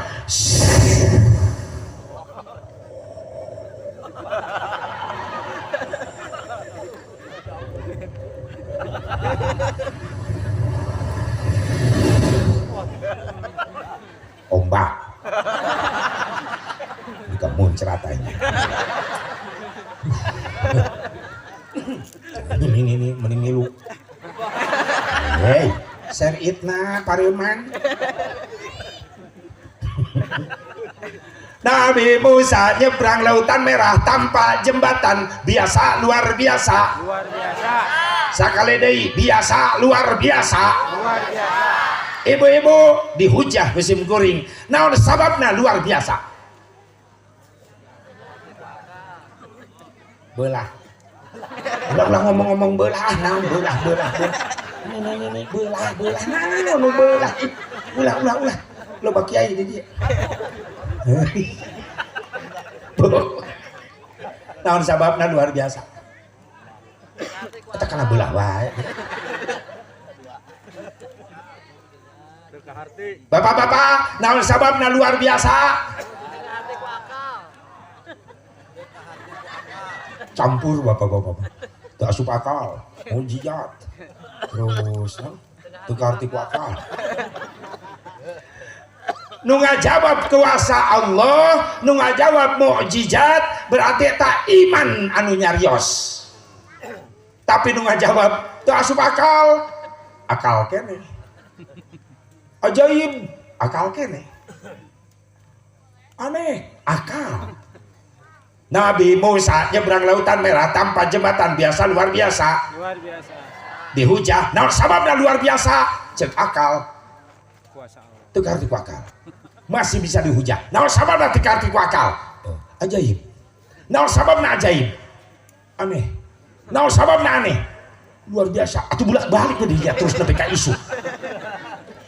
Ombak bukan muncratanya. Ini mending ngilu. Hei, seritna pareuman. Nabi Musa nyebrang lautan merah tanpa jembatan, biasa luar biasa. Luar biasa. Sakali deui biasa luar biasa. Luar biasa. Ibu-ibu dihujah musim kuring. Naon sababna luar biasa? Belah. Ulah ngomong-ngomong belah, naon belah belah. Ini belah belah naon nu belah. Ulah ulah ulah. Loba kiai di dieu. Naon sababna luar biasa? Eta kana belah wae. Bapak-bapak, naon sababna luar biasa? Campur bapak-bapak. Teu asup akal, mujizat. Terus teu kaharti ku akal. Nu ngajawab kuasa Allah, nu ngajawab mukjizat, berarti tak iman anu nyarios. Tapi nu ngajawab teu asup akal, akal keneh. Ajaib, akal keneh. Aneh, akal. Nabi Musa nyebrang lautan merah tanpa jembatan, biasa luar biasa. Luar biasa. Dihujah, naon sababna luar biasa? Cek akal. Kuasa Allah. Teu kaharti ku akal. Masih bisa dihujah. Naon sababna teu kaharti ku akal? Ajaib. Naon sababna ajaib? Aneh. Naon sababna aneh? Luar biasa. Atuh bolak-balik dia terus nepi ka isu.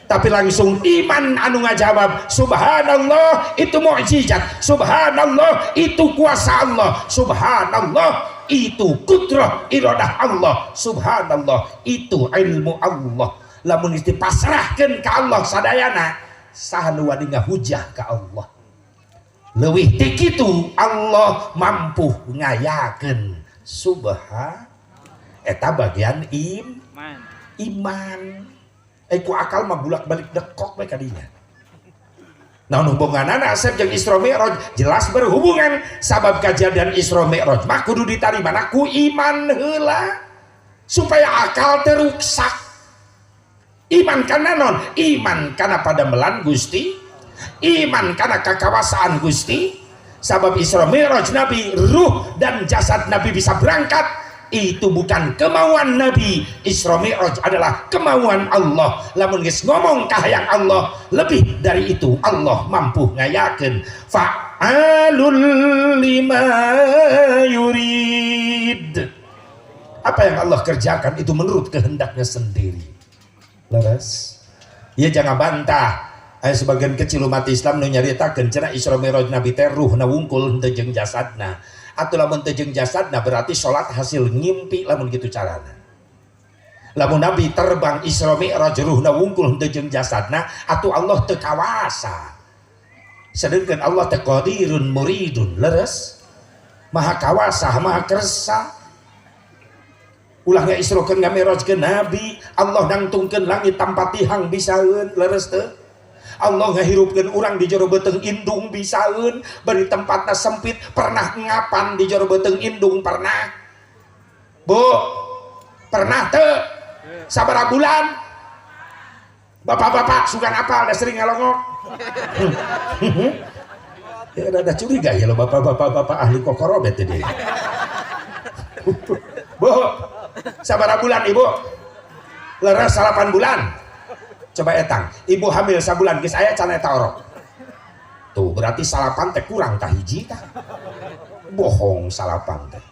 Tapi langsung iman anu ngajawab, subhanallah itu mukjizat, subhanallah itu kuasa Allah, subhanallah itu kudrah iradah Allah, subhanallah itu ilmu Allah. Lamun geus dipasrahkeun ka Allah sadayana, saha nu wani ngahujah ka Allah? Leuwih ti kitu Allah mampu ngayakeun. Subhan eta bagian iman. Ku akal mah bulak-balik dekok bae kadinya. Nah, hubunganana Asep jeung Isra Mi'raj jelas berhubungan, sabab kejadian Isra Mi'raj mah kudu ditarimana ku iman heula supaya akal teruksak. Iman kana non? Iman kana padamelan Gusti, iman kana kakawasaan Gusti. Sabab Isra Mi'raj Nabi, ruh dan jasad Nabi bisa berangkat itu bukan kemauan Nabi. Isra Mi'raj adalah kemauan Allah. Lamun geus ngomong kahayang Allah, lebih dari itu Allah mampu ngayakeun. Fa'alul lima yurid. Apa yang Allah kerjakan itu menurut kehendaknya sendiri. Leres? Ya jangan bantah. Aya sebagian kecil umat Islam nu nyaritakeun cenah Isra Mi'raj Nabi teh ruhna wungkul henteu jeung jasadna. Atau lamun teu jeung jasadna berarti salat hasil ngimpi lamun kitu carana. Lamun Nabi terbang Isra Mi'raj ruhna wungkul henteu jeung jasadna, atuh Allah teu kawasa. Sedengkeun Allah teh qadirun muridun, leres? Maha kawasa, maha kersa. Ulah ngaisrokeun ngamirajkeun Nabi, Allah nangtungkeun langit tanpa tihang bisaeun, leres teu? Allah ngahirupkeun urang di jero beuteung indung bisaeun, bari tempatna sempit, pernah ngapan di jero beuteung indung pernah? Bu, pernah teu? Sabaraha bulan? Bapak-bapak sugan apal da sering ngalongok. Ya rada curiga ya lo bapak-bapak bapak ahli kokorobet ini. Bu, sabaraha bulan ibu? Leres 8 bulan. Coba etang, ibu hamil sabulan geus aya can eta orok. Tuh berarti salapan teh kurang tah hiji tah. Bohong salapan teh.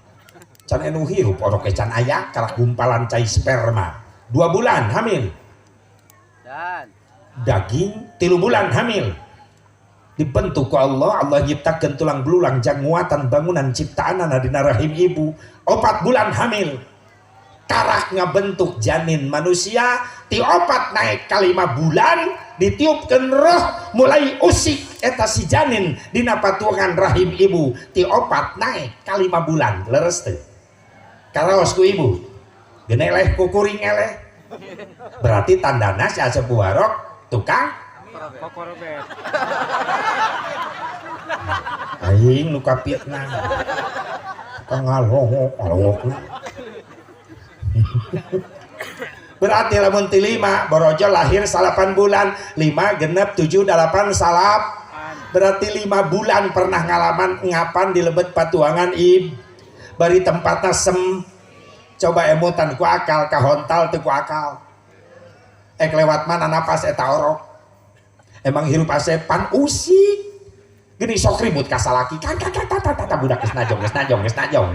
Can anu hirup orok can aya karak gumpalan cai sperma. 2 bulan hamil. Dan daging 3 bulan hamil. Dibentuk ku Allah, Allah nyiptakeun tulang belulang jang nguatan bangunan ciptaanana dina rahim ibu. 4 bulan hamil. Karak ngabentuk janin manusia ti 4 naik ka 5 bulan ditiupkeun roh mulai usik eta si janin dina patuangan rahim ibu ti 4 naik ka 5 bulan leres teu karaos ku ibu geneleh ku kuring eleh berarti tandana si Asep Mubarok tukang kokorbet aing nu kapitna tukang ngalongok ngalongok. Berarti lamun ti 5 borojo lahir 8 bulan 5 genep 7 8 salap berarti 5 bulan pernah ngalaman ngapan di lebet patuangan ib bari tempatna sem coba emutan ku akal kahontal teu ku akal ek lewat mana napas eta orok emang hirup asep pan usik gini sok ribut ka salaki kan kan kan budak geus najong geus najong geus najong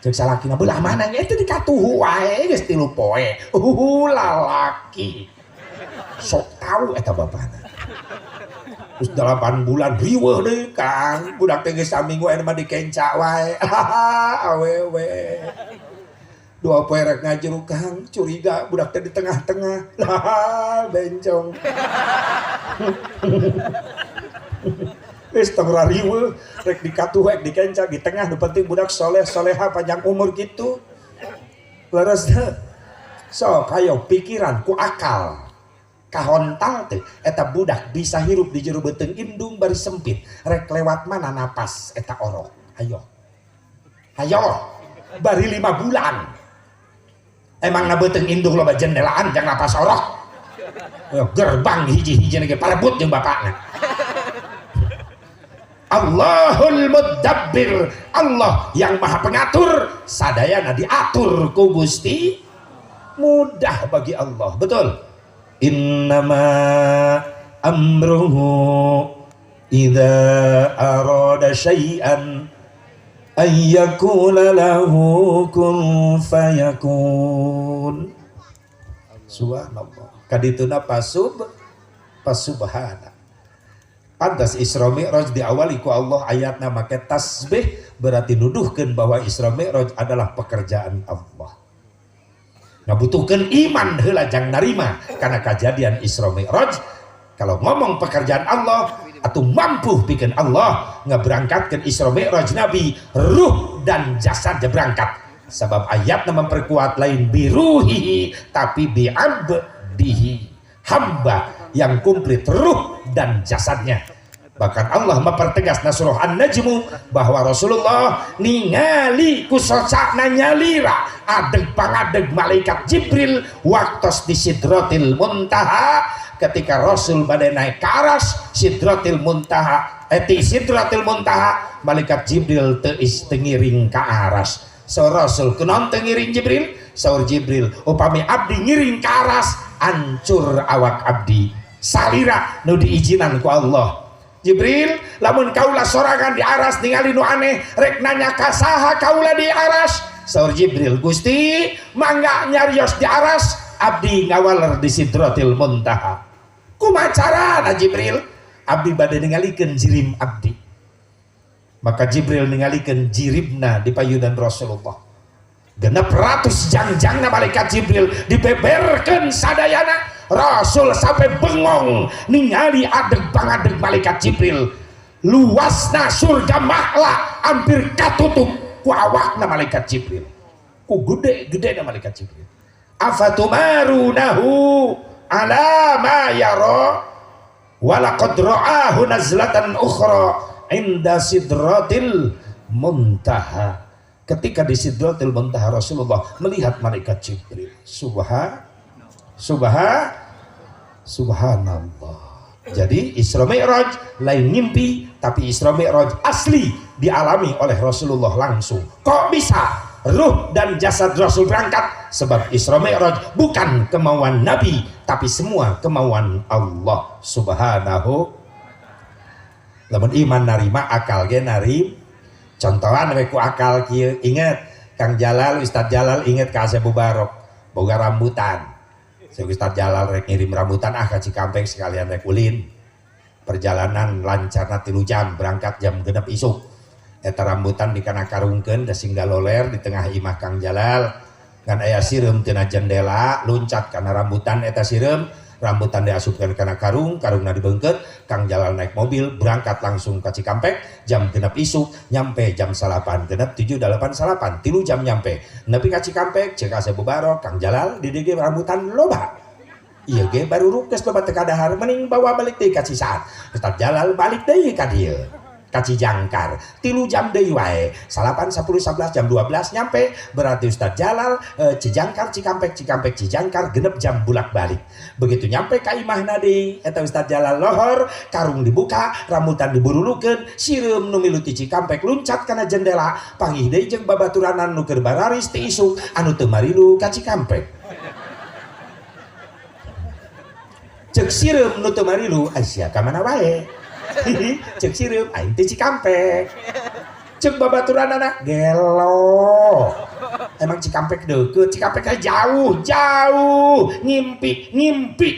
cek salakina belah mana nya itu dikatuhu wae geus 3 poe lalaki sok tahu eta bapana terus 8 bulan riweuh deui Kang budak teh geus saminggu aya mah dikenca wae awewe 2 poe rek ngajuru Kang curiga budak teh di tengah-tengah lah bencong geus tong rariweuh rek dikatuh rek dikenca di tengah nu penting budak soleh soleha panjang umur gitu leres teu sok hayo pikiran ku akal kahontal teh eta budak bisa hirup di jero beuteung indung bari sempit rek lewat mana napas eta orok hayo hayo bari 5 bulan emang na beuteung indung loba jendelaan jang napas orok gerbang hiji-hiji ge parebut jeung bapakna. Allahul Mudabbir, Allah yang maha pengatur, sadayana diatur ku Gusti, mudah bagi Allah, betul. Innama amruhu idza arada syai'an ay yakuna lahu kun fayakun. Subhanallah. Kadituna pasubhana. Pantas Isra Mi'raj diawali ku Allah ayatna make tasbih berarti nuduhkeun bahwa Isra Mi'raj adalah pekerjaan Allah. Ngabutuhkeun iman heula jang narima karena kejadian Isra Mi'raj kalau ngomong pekerjaan Allah atau mampu bikin Allah ngeberangkatkeun Isra Mi'raj Nabi ruh dan jasadnya berangkat. Sebab ayatna memperkuat lain biruhihi tapi bi'abdihi, hamba yang komplit ruh dan jasadnya. Bahkan Allah mempertegas Surah An-Najm bahwa Rasulullah ningali kusocana nyalira adeg pangadeg malaikat Jibril waktos di Sidratil Muntaha ketika Rasul badai naik ke aras Sidratil Muntaha ti Sidratil Muntaha malaikat Jibril teu ngiring ka aras. So Rasul kunaon teu ngiring Jibril? Saur Jibril upami abdi ngiring ka aras ancur awak abdi salira nu diizinan ku Allah. Jibril lamun kaula sorangan di aras ningali nu aneh rek nanya ka saha kaula di aras? Saur Jibril Gusti mangga nyarios di aras abdi ngawaler di Sidratil Muntaha. Kumaha carana Jibril? Abdi bade ningalikeun jirim abdi. Maka Jibril ningalikeun jiribna di payunan Rasulullah. 600 jangjangna malaikat Jibril dibeberkeun sadayana. Rasul sampai bengong ningali adeg pangadeg malaikat Jibril. Luasna surga Ma'la hampir katutup ku awakna malaikat Jibril. Ku gede-gedena malaikat Jibril. Afatumarunahu ala ma yara wa laqad ra'ahu nazlatan ukhra inda sidratil muntaha. Ketika di Sidratil Muntaha Rasulullah melihat malaikat Jibril. Subhanallah. Jadi Isra Mi'raj lain mimpi, tapi Isra Mi'raj asli dialami oleh Rasulullah langsung. Kok bisa ruh dan jasad Rasul berangkat? Sebab Isra Mi'raj bukan kemauan Nabi, tapi semua kemauan Allah Subhanahu. Lamun iman narima, akal ge narim. Contohan we ku akal kieu. Ingat Kang Jalal, Ustaz Jalal ingat ka Asep Mubarok boga rambutan. Ustaz Jalal rek ngirim rambutan ah ka Cikampek sekalian rek ulin. Perjalanan lancarna 3 jam, berangkat jam 6 isuk. Eta rambutan dikana karungkeun da singga loler di tengah imah Kang Jalal. Ngan aya sireum tina jendela luncat kana rambutan eta sireum, rambutan diasupkeun kana karung, karungna dibeungkeut, Kang Jalal naik mobil berangkat langsung ka Cikampek jam 6 isuk, nyampe jam 9, genep 7 8 9, 3 jam nyampe. Nepi ka Cikampek ceuk Asep Mubarok, Kang Jalal di dieu rambutan loba. Ieu ge baru rukes loba teu kadahar, mending bawa balik deui ka Cisaat. Ustaz Jalal balik deui ka dieu. Ka Cijangkar, 3 jam deui wae. 9, 10, 11 jam 12 nyampe, berarti Ustaz Jalal Cijangkar Cikampek Cikampek Cijangkar genep jam bulak-balik. Begitu nyampe ka imahna deui eta Ustaz Jalal lohor, karung dibuka, rambutan diburulukeun, sireum nu milu ti Cikampek luncat kana jendela, panggih deui jeung babaturanan nu keur bararis ti isuk anu teu marilu ka Cikampek. Ceuk sireum nu teu marilu, sia ka mana wae? Ceuk sireum aing ti Cikampek. Ceuk babaturanana gelo. Emang Cikampek deukeut, Cikampek teh jauh, jauh, ngimpi, ngimpi.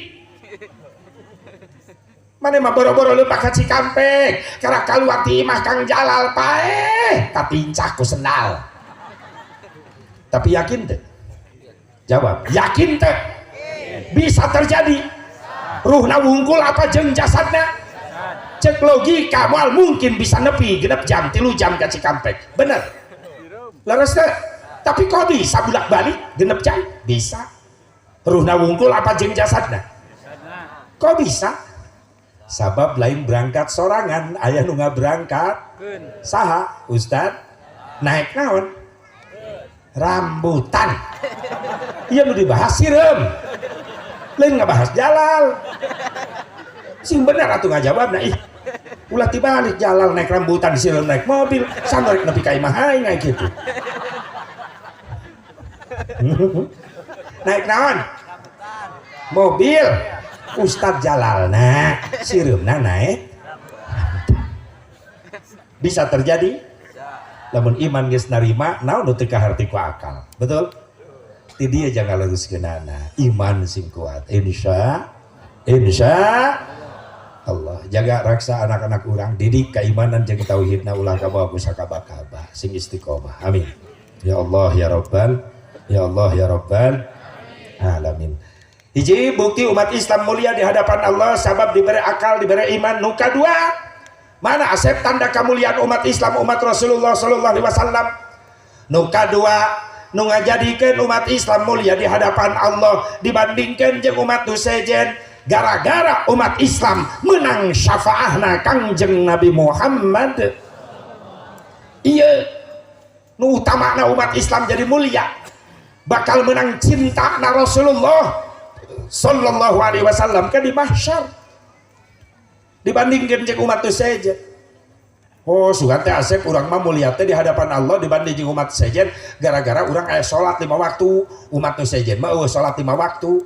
Mane mah boro-boro leumpah ka Cikampek, karena kaluar ti imah Kang Jalal paeh, katincak ku sendal. Tapi yakin teu? Jawab, yakin teu? Bisa terjadi. Ruhna wungkul apa jeung jasadna? Cek logika moal mungkin bisa nepi genep jam 3 jam ka Cikampek. Bener? Leres teu? Tapi kok bisa bolak-balik genep jam? Bisa. Ruhna wungkul apa jeung jasadna? Kok bisa? Sabab lain berangkat sorangan, aya nu ngaberangkat. Saha? Ustad? Naik naon? Rambutan. Ieu nu dibahas sireum. Lain ngabahas Jalal. Sing bener atuh ngajawabna ih. Ulah tibalik Jalal naik rambutan, sireum naik mobil, sanorek nepi ka imah aing aya kitu. Naik naon? Mobil. Ustad Jalalna, sireumna naik. Bisa terjadi? Lamun iman geus narima, naon nu teu kaharti ku akal. Betul? Ti dieu jangan luruskeunana. Iman sing kuat. Insya Allah. Jaga raksa anak-anak urang, didik keimanan jeung tauhidna ulah kabawa ku sakaba-kaba, sing istiqomah. Amin. Ya Allah ya Rabbal, ya Allah ya Rabbal alamin. Hiji bukti umat Islam mulia di hadapan Allah sabab diberi akal, diberi iman. Nu kadua, mana Asep tanda kemuliaan umat Islam, umat Rasulullah sallallahu alaihi wasallam? Nu kadua, nu ngajadikeun umat Islam mulia di hadapan Allah dibandingkeun jeung umat nu sejen, gara-gara umat Islam menang syafaahna Kangjeng Nabi Muhammad. Ieu nu utamana umat Islam jadi mulia, bakal menang cinta na Rasulullah sallallahu alaihi wasallam ke di mahsyar dibandingkeun jeung umat nu sejen. Oh, sugan teh Asep urang mah mulia teh di hadapan Allah dibanding jeung umat sejen gara-gara urang aya salat 5 waktu, umat nu sejen mah eueuh salat 5 waktu.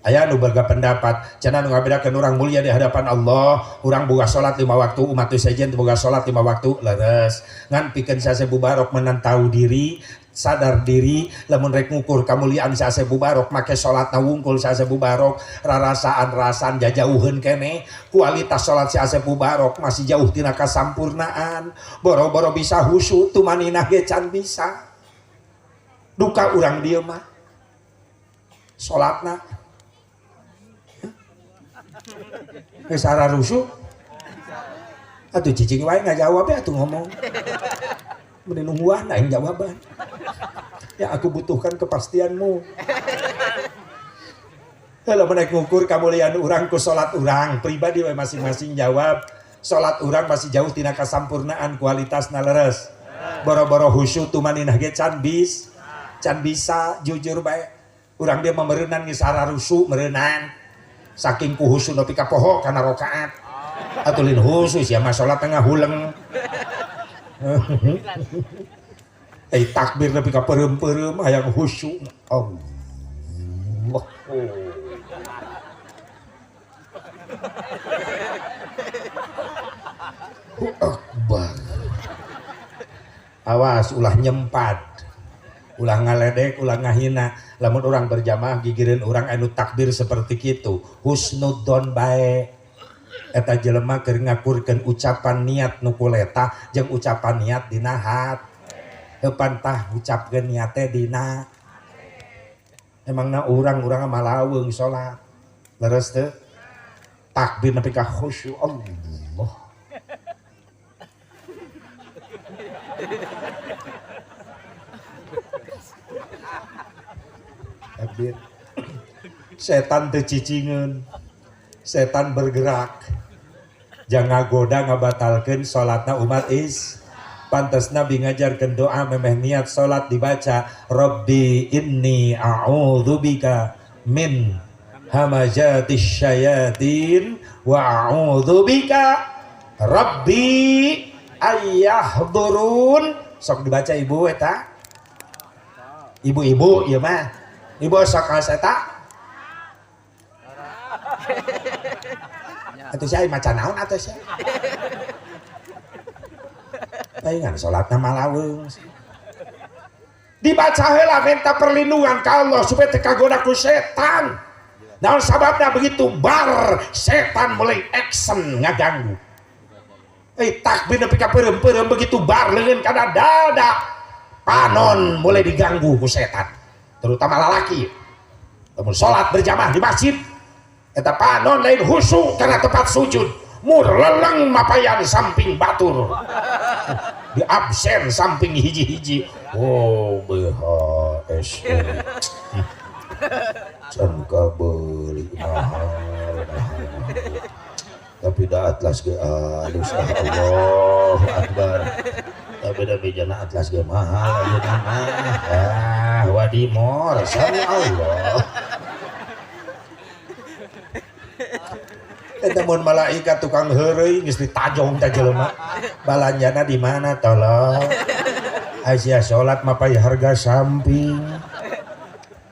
Aya nu berga pendapat cenah nu ngabedakeun urang mulia di hadapan Allah, urang boga salat 5 waktu, umat nu sejen boga salat 5 waktu, leres. Ngan pikeun si Asep Mubarok menang tahu diri, sadar diri, lamun rek ngukur kamuliaan si Asep Mubarok make salatna wungkul si Asep Mubarok, rarasaan-rasaan jajauheun keneh, kualitas salat si Asep Mubarok masih jauh tina kasampurnaan, boro-boro bisa khusyuk tumaninah ge can bisa. Duka urang dieu mah salatna geus rusuh atuh cicing wae ngajawab atuh ngomong. Mending nungguan aing jawaban. Ya aku butuhkan kepastianmu. Kalau menaik ngukur kamuliaan urang ku salat urang pribadi we masing-masing jawab. Salat urang masih jauh tina kasampurnaan kualitasna leres. Boro-boro khusyuk tumaninah ge can bisa jujur bae. Urang dia memereunan geus rusuh meureunan. Saking ku khusyuk nepi ka poho kana rakaat. Atuh lin khusus ya mah salat tengah huleng. Takbir nepi ka peureum-peureum hayang khusyuk. Allah. Akbar. Awas ulah nyempat, ulah ngaledek, ulah ngahina. Lamun urang berjamaah gigireun urang anu takbir seperti kitu, husnudzon bae. Eta jelema keur ngakurkeun ucapan niat nu kuleta jeung ucapan niat dina hat. Heupan tah ucapkeun niat teh dina. Emangna urang-urang malaweung salat. Leres teu? Takbir nepi ka khusyuk Allah. Takbir. Setan teu cicingeun. Setan bergerak. Jangan goda ngabatalkeun salatna umat is. Pantes Nabi ngajarkeun doa memeh niat salat dibaca Rabbi inni a'udzubika min hamazatis syayatin wa a'udzubika Rabbi ayyahdurun. Sok dibaca ibu eta. Ibu-ibu ieu mah. Ibu sok kaos eta. Atuh sia maca naon atuh sia? Palingan salatna malaweung. Dibaca heula minta perlindungan ka Allah supaya teu kagoda ku setan. Naon sababna begitu bar setan mulai action ngaganggu. Takbir nepi ka peureum-peureum begitu bar leungeun kana dada panon mulai diganggu ku setan. Terutama lalaki. Lamun salat berjamaah di masjid eta panon lain khusyuk karena tempat sujud. Mur leleng mapayan samping batur. Di absen samping hiji-hiji. Oh BHS. Can kabeuli mahal. Tapi da atlas ge alus Allahu Akbar. Tapi da bejana atlas ge mahal ayeuna mah. Ah wadimor sami Allah. Eta mun malaikat tukang heureuy geus ditajong ta jelema. Balanjana di mana tolong? Aisyah salat mapay harga samping.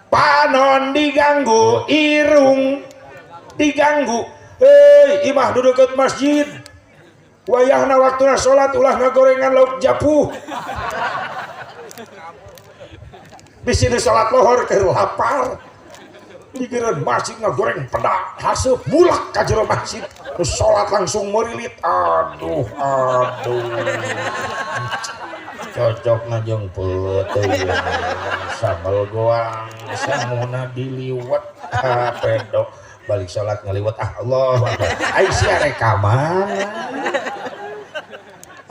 Panon diganggu, irung diganggu. Hei, imah duduk ke masjid. Wayahna waktuna salat ulah ngagorengan lauk japuh. Bisi nu salat lohor keur lapar. Digereun masjid ngagoreng pedak haseup mulak ka jero masjid. Terus salat langsung merilit. Aduh, aduh. Cocok ngajeng peuteung sambal goang sanguna diliwet pedok balik salat ngaliwet ah Allah Akbar. Ai sia rek ka mana?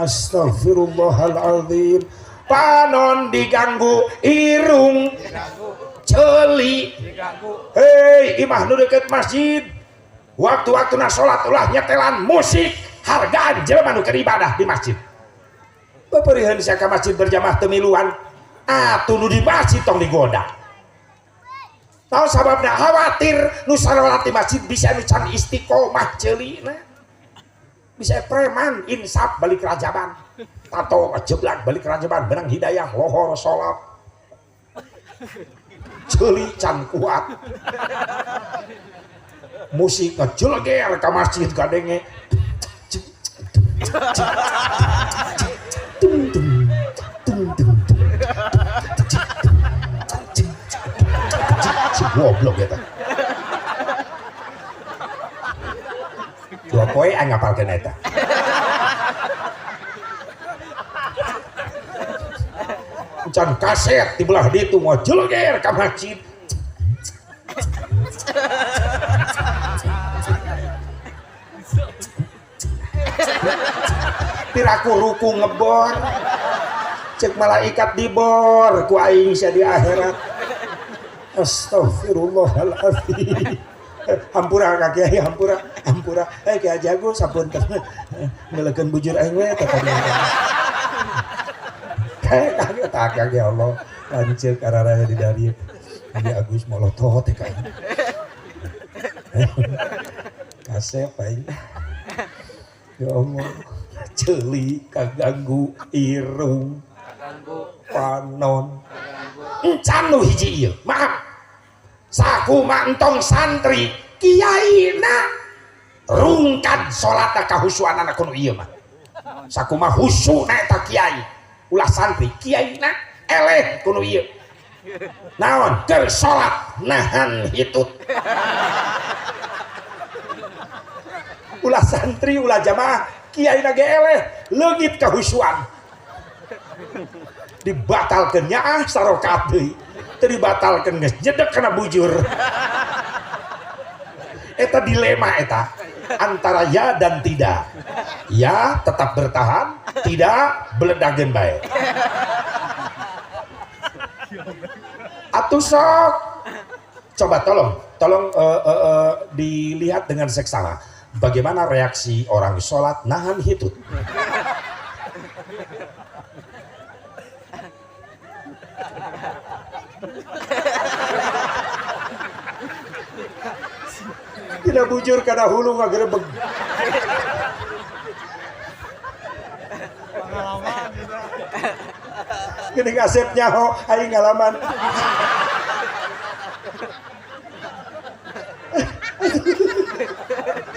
Astagfirullahalazim. Panon diganggu, irung ceuli. Hei, imah nu deukeut masjid. Waktu-waktuna salat ulah nyetelan musik, hargaan jelema nu keur ibadah di masjid. Beupeuriheun sia ka masjid berjamaah teu miluan. Atuh nu di masjid tong digoda. Tahu sababna khawatir nu salat di masjid bisa nu can istiqomah ceulina. Bisa preman insaf balik rajaban. Tato jeblak balik rajaban benang hidayah lohor salat. Ceuli can kuat. Musik ngejeleger ka masjid kadenge. Tung tung tung tung tung. Si goblok eta. Dua poe aing ngapalkeun eta. Can kaset di belah ditu ngajeleger ka masjid. Piraku ruku ngebor. Cek malaikat dibor ku aing sia di akhirat. Astagfirullahaladzim. Hampura ka kiai, hampura, hampura. Kiai Jago sapunten. Ngelekeun bujur aing we teh tadi. Kayak tak ya Allah. Lanceuk araraya di dari. Di Agus molotot teh ka. Kasep aing. Ya Allah. Ceuli kaganggu irung panon. Encan nu hiji ieu. Maaf. Sakuma entong santri kiaina rungkad salatna kahusuanana kudu ieu mah. Sakuma husuna eta kiai. Ulah santri kiaina eleh kudu ieu. Naon keur salat nahan hitut. Ulah santri ulah jamaah kiaina ge eleh leungit kahusuan. Dibatalkeun nyaah sarokat deui. Teu dibatalkeun geus jedeg kana bujur. Eta dilema eta antara ya dan tidak. Ya tetap bertahan, tidak beledageun bae. Atuh sok. Coba tolong dilihat dengan seksama. Bagaimana reaksi orang sholat nahan hitut. Tidak bujur karena hulu ngagerebeg. Pengalaman gitu. Gini ngasep nyaho, aing ngalaman.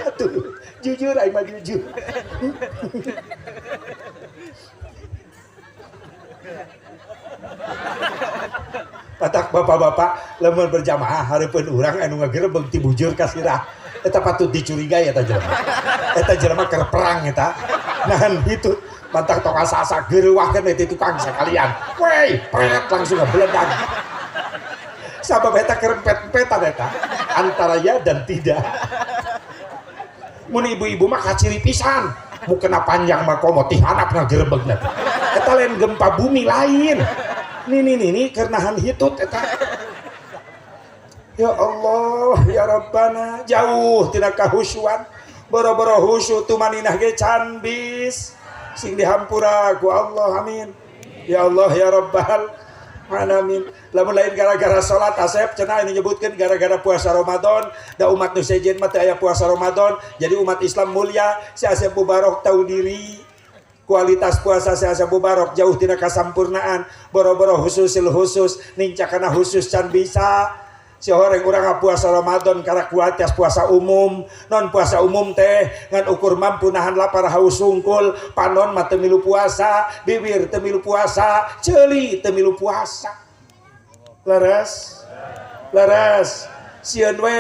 Aduh, jujur aing mah jujur. Patak bapak-bapak lamun berjamaah hareupeun urang anu ngagerebeg ti bujur ka sirah. Eta patut dicurigai eta jelema. Eta jelema keur perang eta. Nahan hitut mantak tong asa-asa geureuwahkeun we ti tukang sakalian. Wey, pret langsung ngebeledag. Sabab eta keur empet-empetan eta antara ya dan tidak. Mun ibu-ibu mah kaciri pisan, mukena panjang mah komo ti handap ngagerebegna. Eta lain gempa bumi lain. Nini keur nahan hitut eta. Ya Allah, ya Rabbana, jauh tina kahusyuan. Boro-boro husyu tumaninah ge can bis. Sing dihampura ku Allah, amin. Ya Allah, ya Rabbal alamin. Lamun lain gara-gara salat Asep cenah ini nyebutkeun gara-gara puasa Ramadan, da umat nu sejen mah teu aya puasa Ramadan, jadi umat Islam mulia, si Asep Mubarok tahu diri. Kualitas puasa si Asep Mubarok jauh tina kasampurnaan, boro-boro khususil khusus, nincakana khusus can bisa. Si horeng urang puasa Ramadan karena kualitas puasa umum, non puasa umum teh ngan ukur mampu nahan lapar haus sungkul, panon mah teu milu puasa, bibir teu milu puasa, ceuli teu milu puasa. Leres? Leres. Sieun we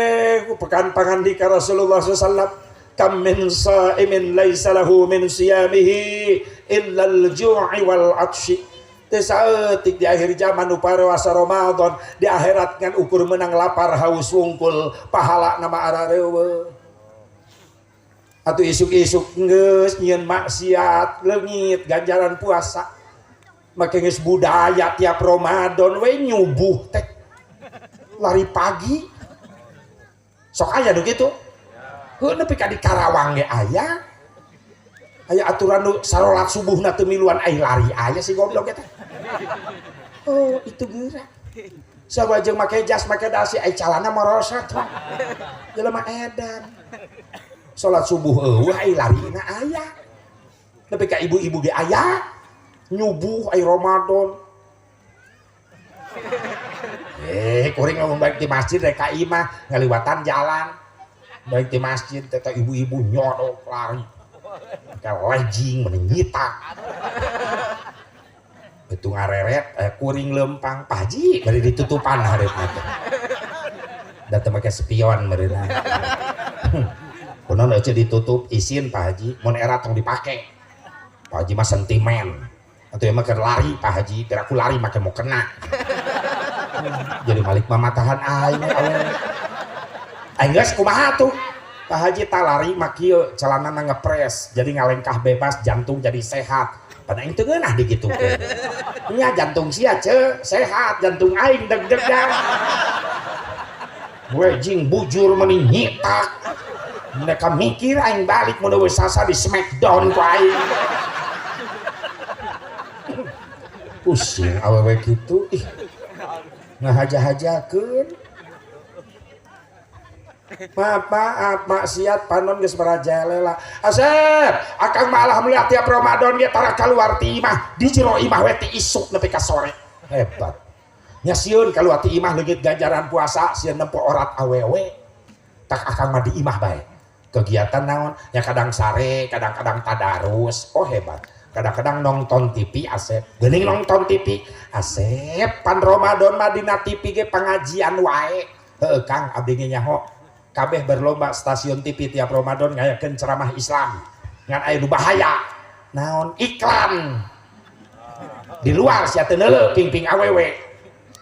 pekan pangandika Rasulullah sallallahu alaihi wasallam, kam min sha'imin laisa lahu min siyamihi illal ju'i wal 'atsy. Teu saeutik di akhir zaman nu puasa Ramadan di akhirat ngan ukur menang lapar haus wungkul pahala nama arareuweung. Atuh isuk-isuk geus nyieun maksiat leungit ganjaran puasa. Make geus budaya tiap Ramadan we nyubuh teh lari pagi. Sok aya nu kitu. Heuh nepi ka di Karawang ge aya. Aya aturan nu sarolat subuhna teu miluan ai lari aya si goblok eta. Oh, itu geura. Sarua jeung make jas, make dasi, ai calana morosot wah. Jelema edan. Salat subuh eueuh ai larina aya. Nepi ka ibu-ibu ge aya. Nyubuh ai Ramadan. Kuring lamun balik di masjid rek ka imah ngaliwatan jalan. Balik di masjid teh ibu-ibu nyodok lari. Ka lejing menyita. Betu ngareret kuring lempang Pak Haji bari ditutupan hareup teh. Da teu make spion meureunna. Kunaon eueuh ditutup isin Pak Haji mun era tong dipake. Pak Haji mah sentimen. Atuh ieu mah keur lari Pak Haji, biar aku lari make mau kena. Jadi malik mah matahan aing awe. Aing geus kumaha tuh? Pak Haji talari mah kieu celanana ngepres, jadi ngalengkah bebas, jantung jadi sehat. Pada aing teu ngeunah digitukeun. Nya jantung sia ce sehat, jantung aing deg-degan. Wejing bujur meni nyitak. Mereka mikir aing balik mun eueuh sasa di smackdown ku aing. Pusing awewe kitu ih. Ngahaja-hajakeun. Maaf, maksiat panon geus merajalela. Asep, akang mah alhamdulillah tiap Ramadan ge tara kaluar ti imah, di jero imah we ti isuk nepi ka sore. Hebat. Nya sieun kaluar ti imah leungit ganjaran puasa, sieun nempo orat awewe. Tak akang mah di imah bae. Kegiatan naon? Ya kadang sare, kadang-kadang tadarus. Oh hebat. Kadang-kadang nonton TV Asep. Geuning nonton TV Asep pan Ramadan mah dina TV ge pengajian wae. Heueuh Kang, abdi ge nyaho. Kabeh berlomba stasiun TV tiap Ramadan ngayakeun ceramah Islam. Ngan aya nu bahaya. Naon? Iklan. Di luar sia teu neuleuh pingping awewe.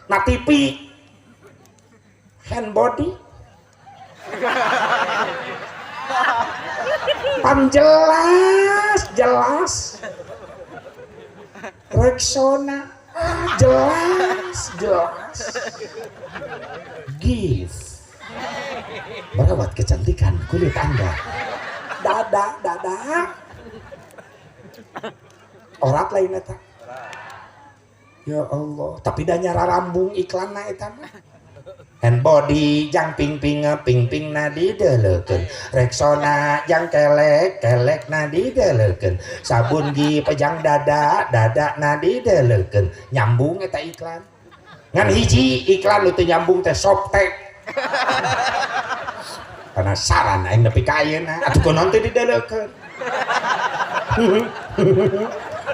Na TV hand body pan jelas jelas Rexona jelas jelas Gift merawat kecantikan kulit Anda dada dada orat lain eta ya Allah tapi dah nyara rambung iklanna eta mah hand body jang ping ping ping ping na dideleukeun Rexona jang kelek kelek na dideleukeun sabun gi pejang dada dada na dideleukeun nyambung eta iklan ngan hiji iklan nu teu nyambung teh Softex penasaran aing nepi ka ayeuna atuh kunaon teu dideleukeun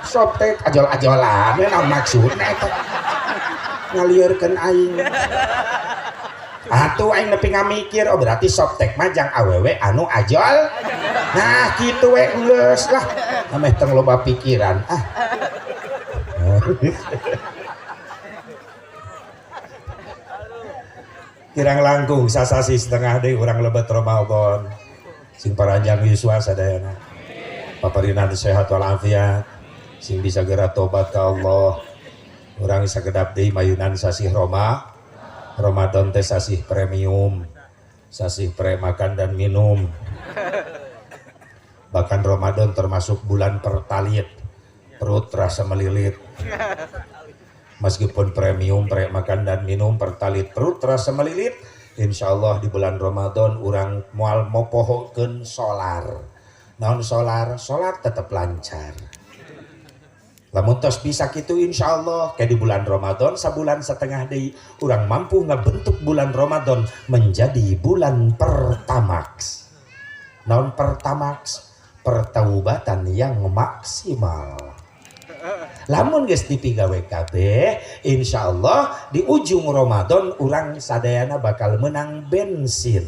Softex ajol-ajolan we naon maksudna eta ngalieurkeun aing atuh aing nepi ngamikir oh berarti Softex mah jang awewe anu ajol nah kitu we geus lah ameh tong loba pikiran ah kirang langkung sasasi setengah deui urang lebet Ramadan sing paranjang yuswa sadayana paparinan sehat walafiat sing bisa geura tobat ka Allah urang sakedap deui mayunan sasih Ramadan teh sasih premium sasih pre makan dan minum bahkan Ramadan termasuk bulan pertalit perut terasa melilit meskipun premium pre makan dan minum pertalit perut terasa melilit insyaallah di bulan Ramadan urang moal mopohokeun solar naon solar solar tetap lancar lamun tos bisa kitu insyaallah kayak di bulan Ramadan sabulan setengah deui urang mampu ngebentuk bulan Ramadan menjadi bulan Pertamax naon Pertamax pertaubatan yang maksimal lamun geus dipigawe kabeh insyaallah di ujung Ramadan urang sadayana bakal menang bensin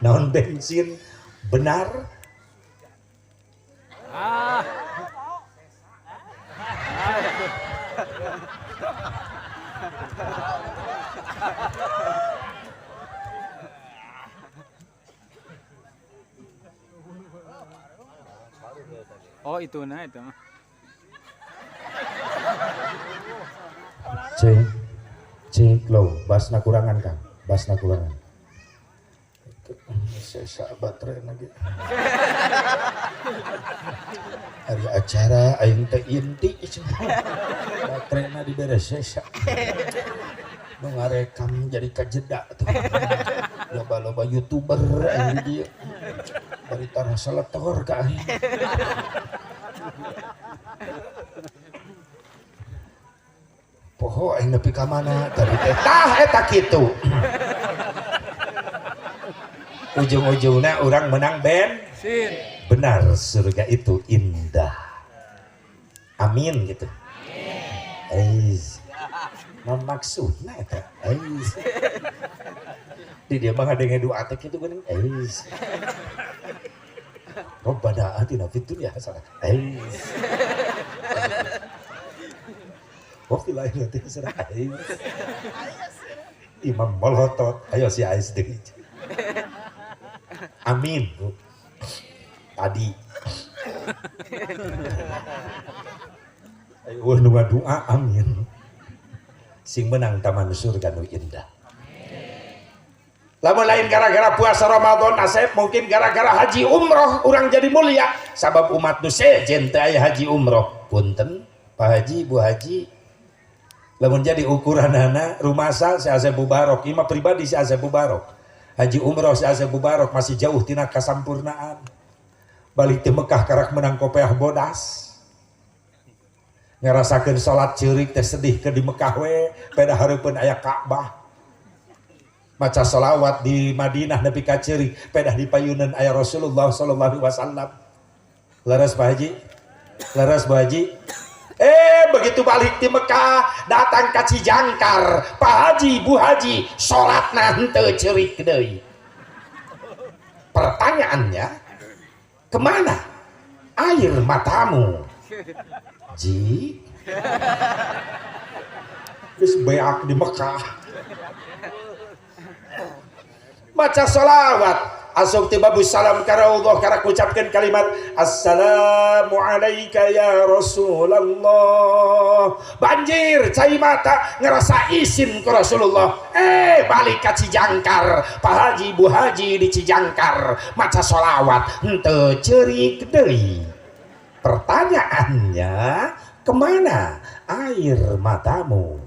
naon bensin benar Oh itu nah itu mah. Cek cek lo basna kurangan Kang, basna kurangan. Sesa baterai lagi. Hari acara aing teh inti bateraina diberes sesa. Nu ngarekam jadi kajeda tuh. Loba-loba YouTuber aing di dieu. Bari tarah seletor ka aing. Poho aing nepi ka mana tadi teh tah eta kitu. Ujung-ujungnya orang menang bensin. Benar surga itu indah. Amin gitu. Ais. Non maksudna eta. Ais. Di dia mah ngadenge doa teh kitu geuning. Ais. Rabbana atina fid dunya hasanah. Ais. Wa fil akhirati hasanah. Ais. Imam molotot, ayo si ais deui. Amin Bu. Tadi. Ayo nu doa amin. Sing menang taman surga nu indah. Lamun lain gara-gara puasa Ramadan asep mungkin gara-gara haji umroh urang jadi mulia sabab umat nu sejen teh aya haji umroh. Punten Pak Haji Bu Haji lamun jadi ukuranana rumasa si Asep Mubarok imah pribadi si Asep Mubarok haji umroh si Asep Mubarok masih jauh tina kasampurnaan balik ti Mekah karak menang kopeah bodas ngerasakeun salat ceurik teh sedih ke di Mekah we peda hareupeun aya Ka'bah maca solawat di Madinah nepi ka ceurik pedah di payunan aya Rasulullah sallallahu alaihi wasallam leres Pak Haji leres Bu Haji begitu balik di Mekah datang ka Cijangkar Pak Haji Bu Haji salatna henteu ceurik deui pertanyaannya kemana air matamu Ji Geus beak di Mekah. Maca sholawat asup ti babus salam ka Rasulullah karak ucapkeun kalimat assalamu alayka ya Rasulullah. Banjir cai mata ngerasa isin ku Rasulullah. Balik ka Cijangkar, Pak Haji Bu Haji di Cijangkar maca sholawat henteu ceurik deui. Pertanyaannya, kemana air matamu?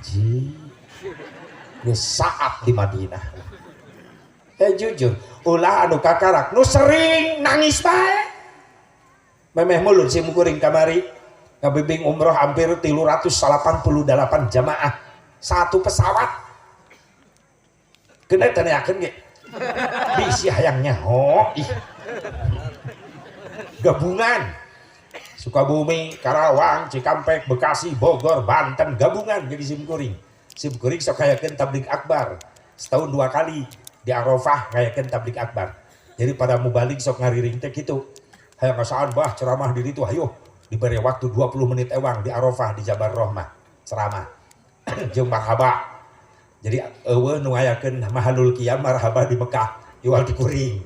Ji, geus saat di Madinah. Jujur, ulah anu kakarak nu sering nangis bae. Memeh mulun si mukuring kamari ngabimbing umroh hampir 388 jamaah satu pesawat. Kena tanyakeun ge. Bisi hayang nyaho ih. Gabungan Sukabumi, Karawang, Cikampek, Bekasi, Bogor, Banten gabungan jadi simkuring. Simkuring sok hayakeun tabligh akbar setahun 2 kali di Arafah ngayakeun tabligh akbar. Jadi pada mubalik sok ngariring teh kitu. Hayang ngasaan bah ceramah di ditu hayo diberi waktu 20 menit ewang di Arafah di Jabal Rahmah ceramah. Jeung marhaba. Jadi eueuh nu ngayakeun mahalul qiyam marhaba di Mekah iwal di kuring.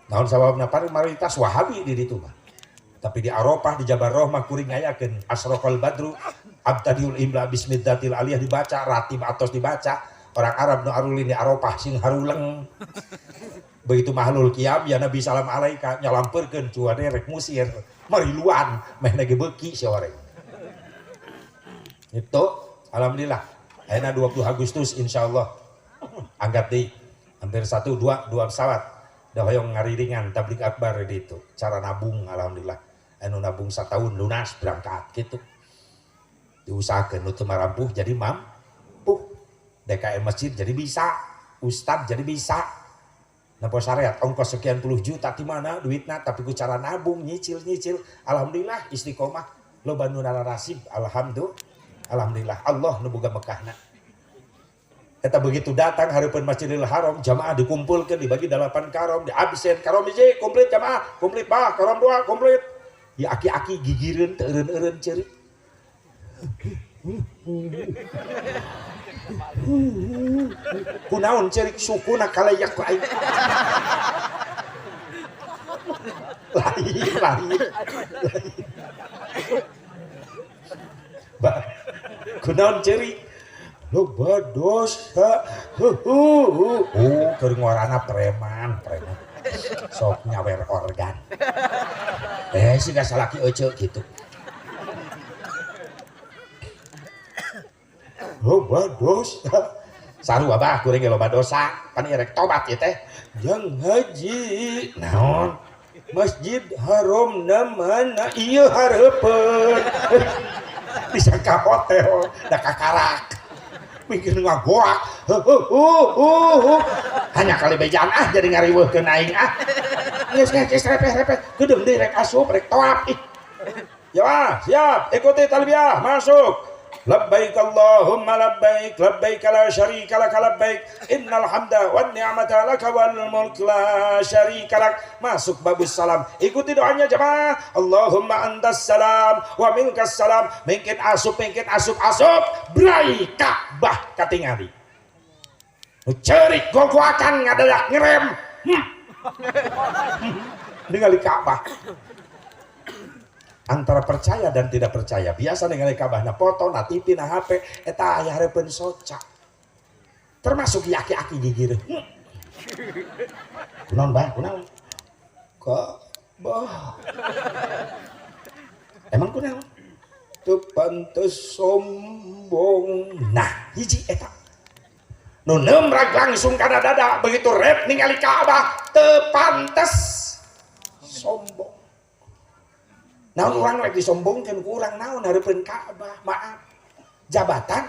Naon sababna mayoritas Wahabi di ditu mah. Tapi di Arafah di Jabal Rahmah kuring ngayakeun asraqal badru abtadiul imla bismiddatil aliyah dibaca ratib atos dibaca. Orang Arab nu arulin di Arafah sing haruleng. Begitu mahlul qiyam ya Nabi salam alaika nyalampeurkeun cuane rek musir mariluan meh ge beuki si oreng. Itu alhamdulillah. Ayeuna 20 Agustus insyaallah angkat deui hampir 1 2 pesawat da hoyong ngariringan tabligh akbar di ditu. Cara nabung alhamdulillah. Anu nabung satahun lunas berangkat gitu. Diusahakeun nu teu marampuh jadi mampu. DKM masjid jadi bisa, ustad jadi bisa. Nempo syariat ongkos sekian puluh juta di mana duitna, tapi ku cara nabung nyicil-nyicil, alhamdulillah istiqomah loba nu narasib, alhamdulillah Allah nu boga Mekahna. Eta begitu datang hareupeun Masjidil Haram, jamaah dikumpulkeun dibagi 8 karom, di absen karom hiji komplit jamaah, komplit bah, karom 2 komplit. Ya aki-aki gigireun teu eureun-eureun ceurik. Kunaon cerik sukuna kalayak ku aing. Lain lain. Ba kunaon cerik loba dosa. Oh, keur ngorana preman, preman. Sok nyawer organ. Siga salaki ece gitu. Loba dosa. Sarua bah kuring ge loba dosa, pan ieu rek tobat ieu teh. Jang haji naon? Masjid Haram na mana? Ieu hareupeun. Disangka hotel da kakarak. Mikir ngagoak. Hanya kali bejaan ah jadi ngariweuhkeun aing ah. Geus geus repeh-repeh, geudeung deui rek asup rek toap ih. Ya, siap, ikuti talbiyah, masuk. Labbaik Allahumma labbaik, labbaik la syarika lak labbaik, innal hamda wan ni'mata laka wal mulk la syarika lak. Masuk babus salam, ikuti doanya jemaah. Allahumma antas salam wa minkas salam. Mungkin asup, asup, brai Ka'bah katingali. Cerik gogoakan ngadadak ngerem. Ningali Ka'bah. Antara percaya dan tidak percaya. Biasa ningali Ka'bah na foto, na TV, na HP, eta aya hareupeun soca. Termasuk aki-aki gigir. Kunaon bah, kunaon? Ka'bah. Emang kunaon? Teu pantes sombong. Nah, hiji eta. Nu nemrag langsung kana dada, begitu rep ningali Ka'bah, teu pantes sombong. Naon urang rek disombongkeun ku urang naon hareupeun Ka'bah, maaf. Jabatan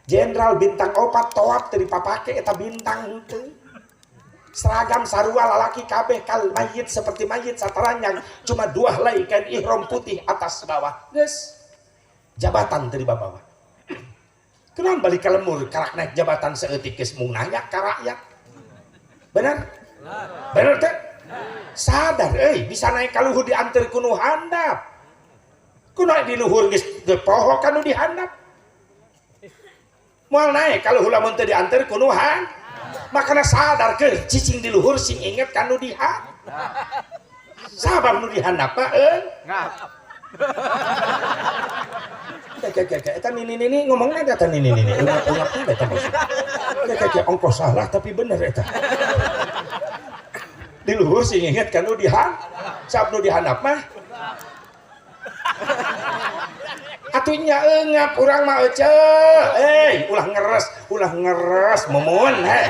jenderal bintang 4 toap teu dipapake eta bintang henteu. Seragam sarua lalaki kabeh kal mayit seperti mayit sataranyang cuma 2 helai kain ihram putih atas bawah. Geus. Jabatan teu dibabawa. Kunaon balik ka lemur karak naik jabatan saeutik geus mung nanya ka rakyat. Bener? Bener teh? Sadar, bisa naik kaluhur diantar ku nu handap. Kunaon di luhur geus teu poho ka nu dihandap. Moal naek ka luhur lamun teu dianter ku nu handap. Makana sadar ke cicing di luhur sing inget ka nu dihandap. Sabab nu dihandap mah Ngap. Kayak eta nini-nini ngomongna eta nini-nini ungap-ungapna eta maksud. Kayak ongkos salah tapi bener eta. Di luhur sing inget ka nu dihandap. Sabab nu dihandap mah atuh nya eungap urang mah ece. Eh, ulah ngeres mumun heh.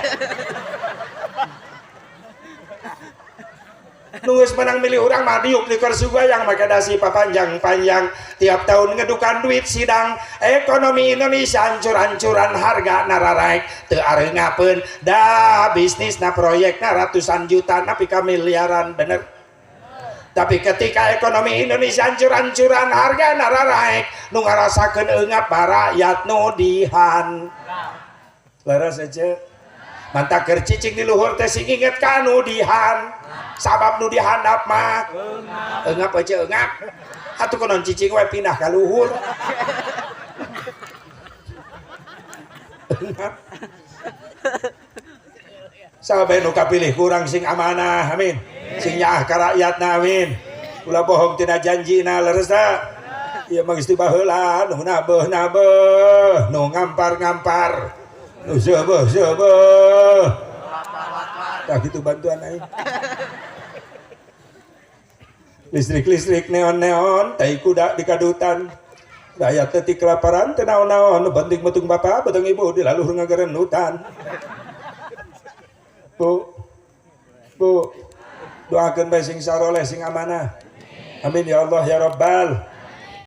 Nu geus menang milih urang mah diuk di kursi goyang make dasi papanjang-panjang tiap tahun ngedukan duit sidang ekonomi Indonesia hancur-hancuran harga nararaek teu areungapeun da bisnisna proyekna ratusan juta nepi ka miliaran bener. Tapi ketika ekonomi Indonesia hancur-hancuran harga nararaek nu ngarasakeun eungap rakyat nu dihan. Leres aja. Mantak keur cicing di luhur teh sing inget ka nu dihan. Sabab nu dihandap mah eungap aja eungap. Atuh kunaon cicing we pindah ka luhur. Eungap. Sahabat nu kapilih kurang sing amanah, amin. Sing nyaah ka rakyatna, amin. Ulah bohong tina janjina leres teh. Ieu mah geus dibaheula nu nabeuh-nabeuh, nu ngampar-ngampar, nu seubeuh-seubeuh. Tah kitu bantuan aing. Listrik-listrik neon-neon, tai kuda di kadutan. Rakyat teh ti kelaparan teu naon-naon, nu penting betung bapa, betung ibu di laluhur ngagarenutan. Bu, bu, doakeun bae sing saroleh sing amanah. Amin ya Allah ya Rabbal.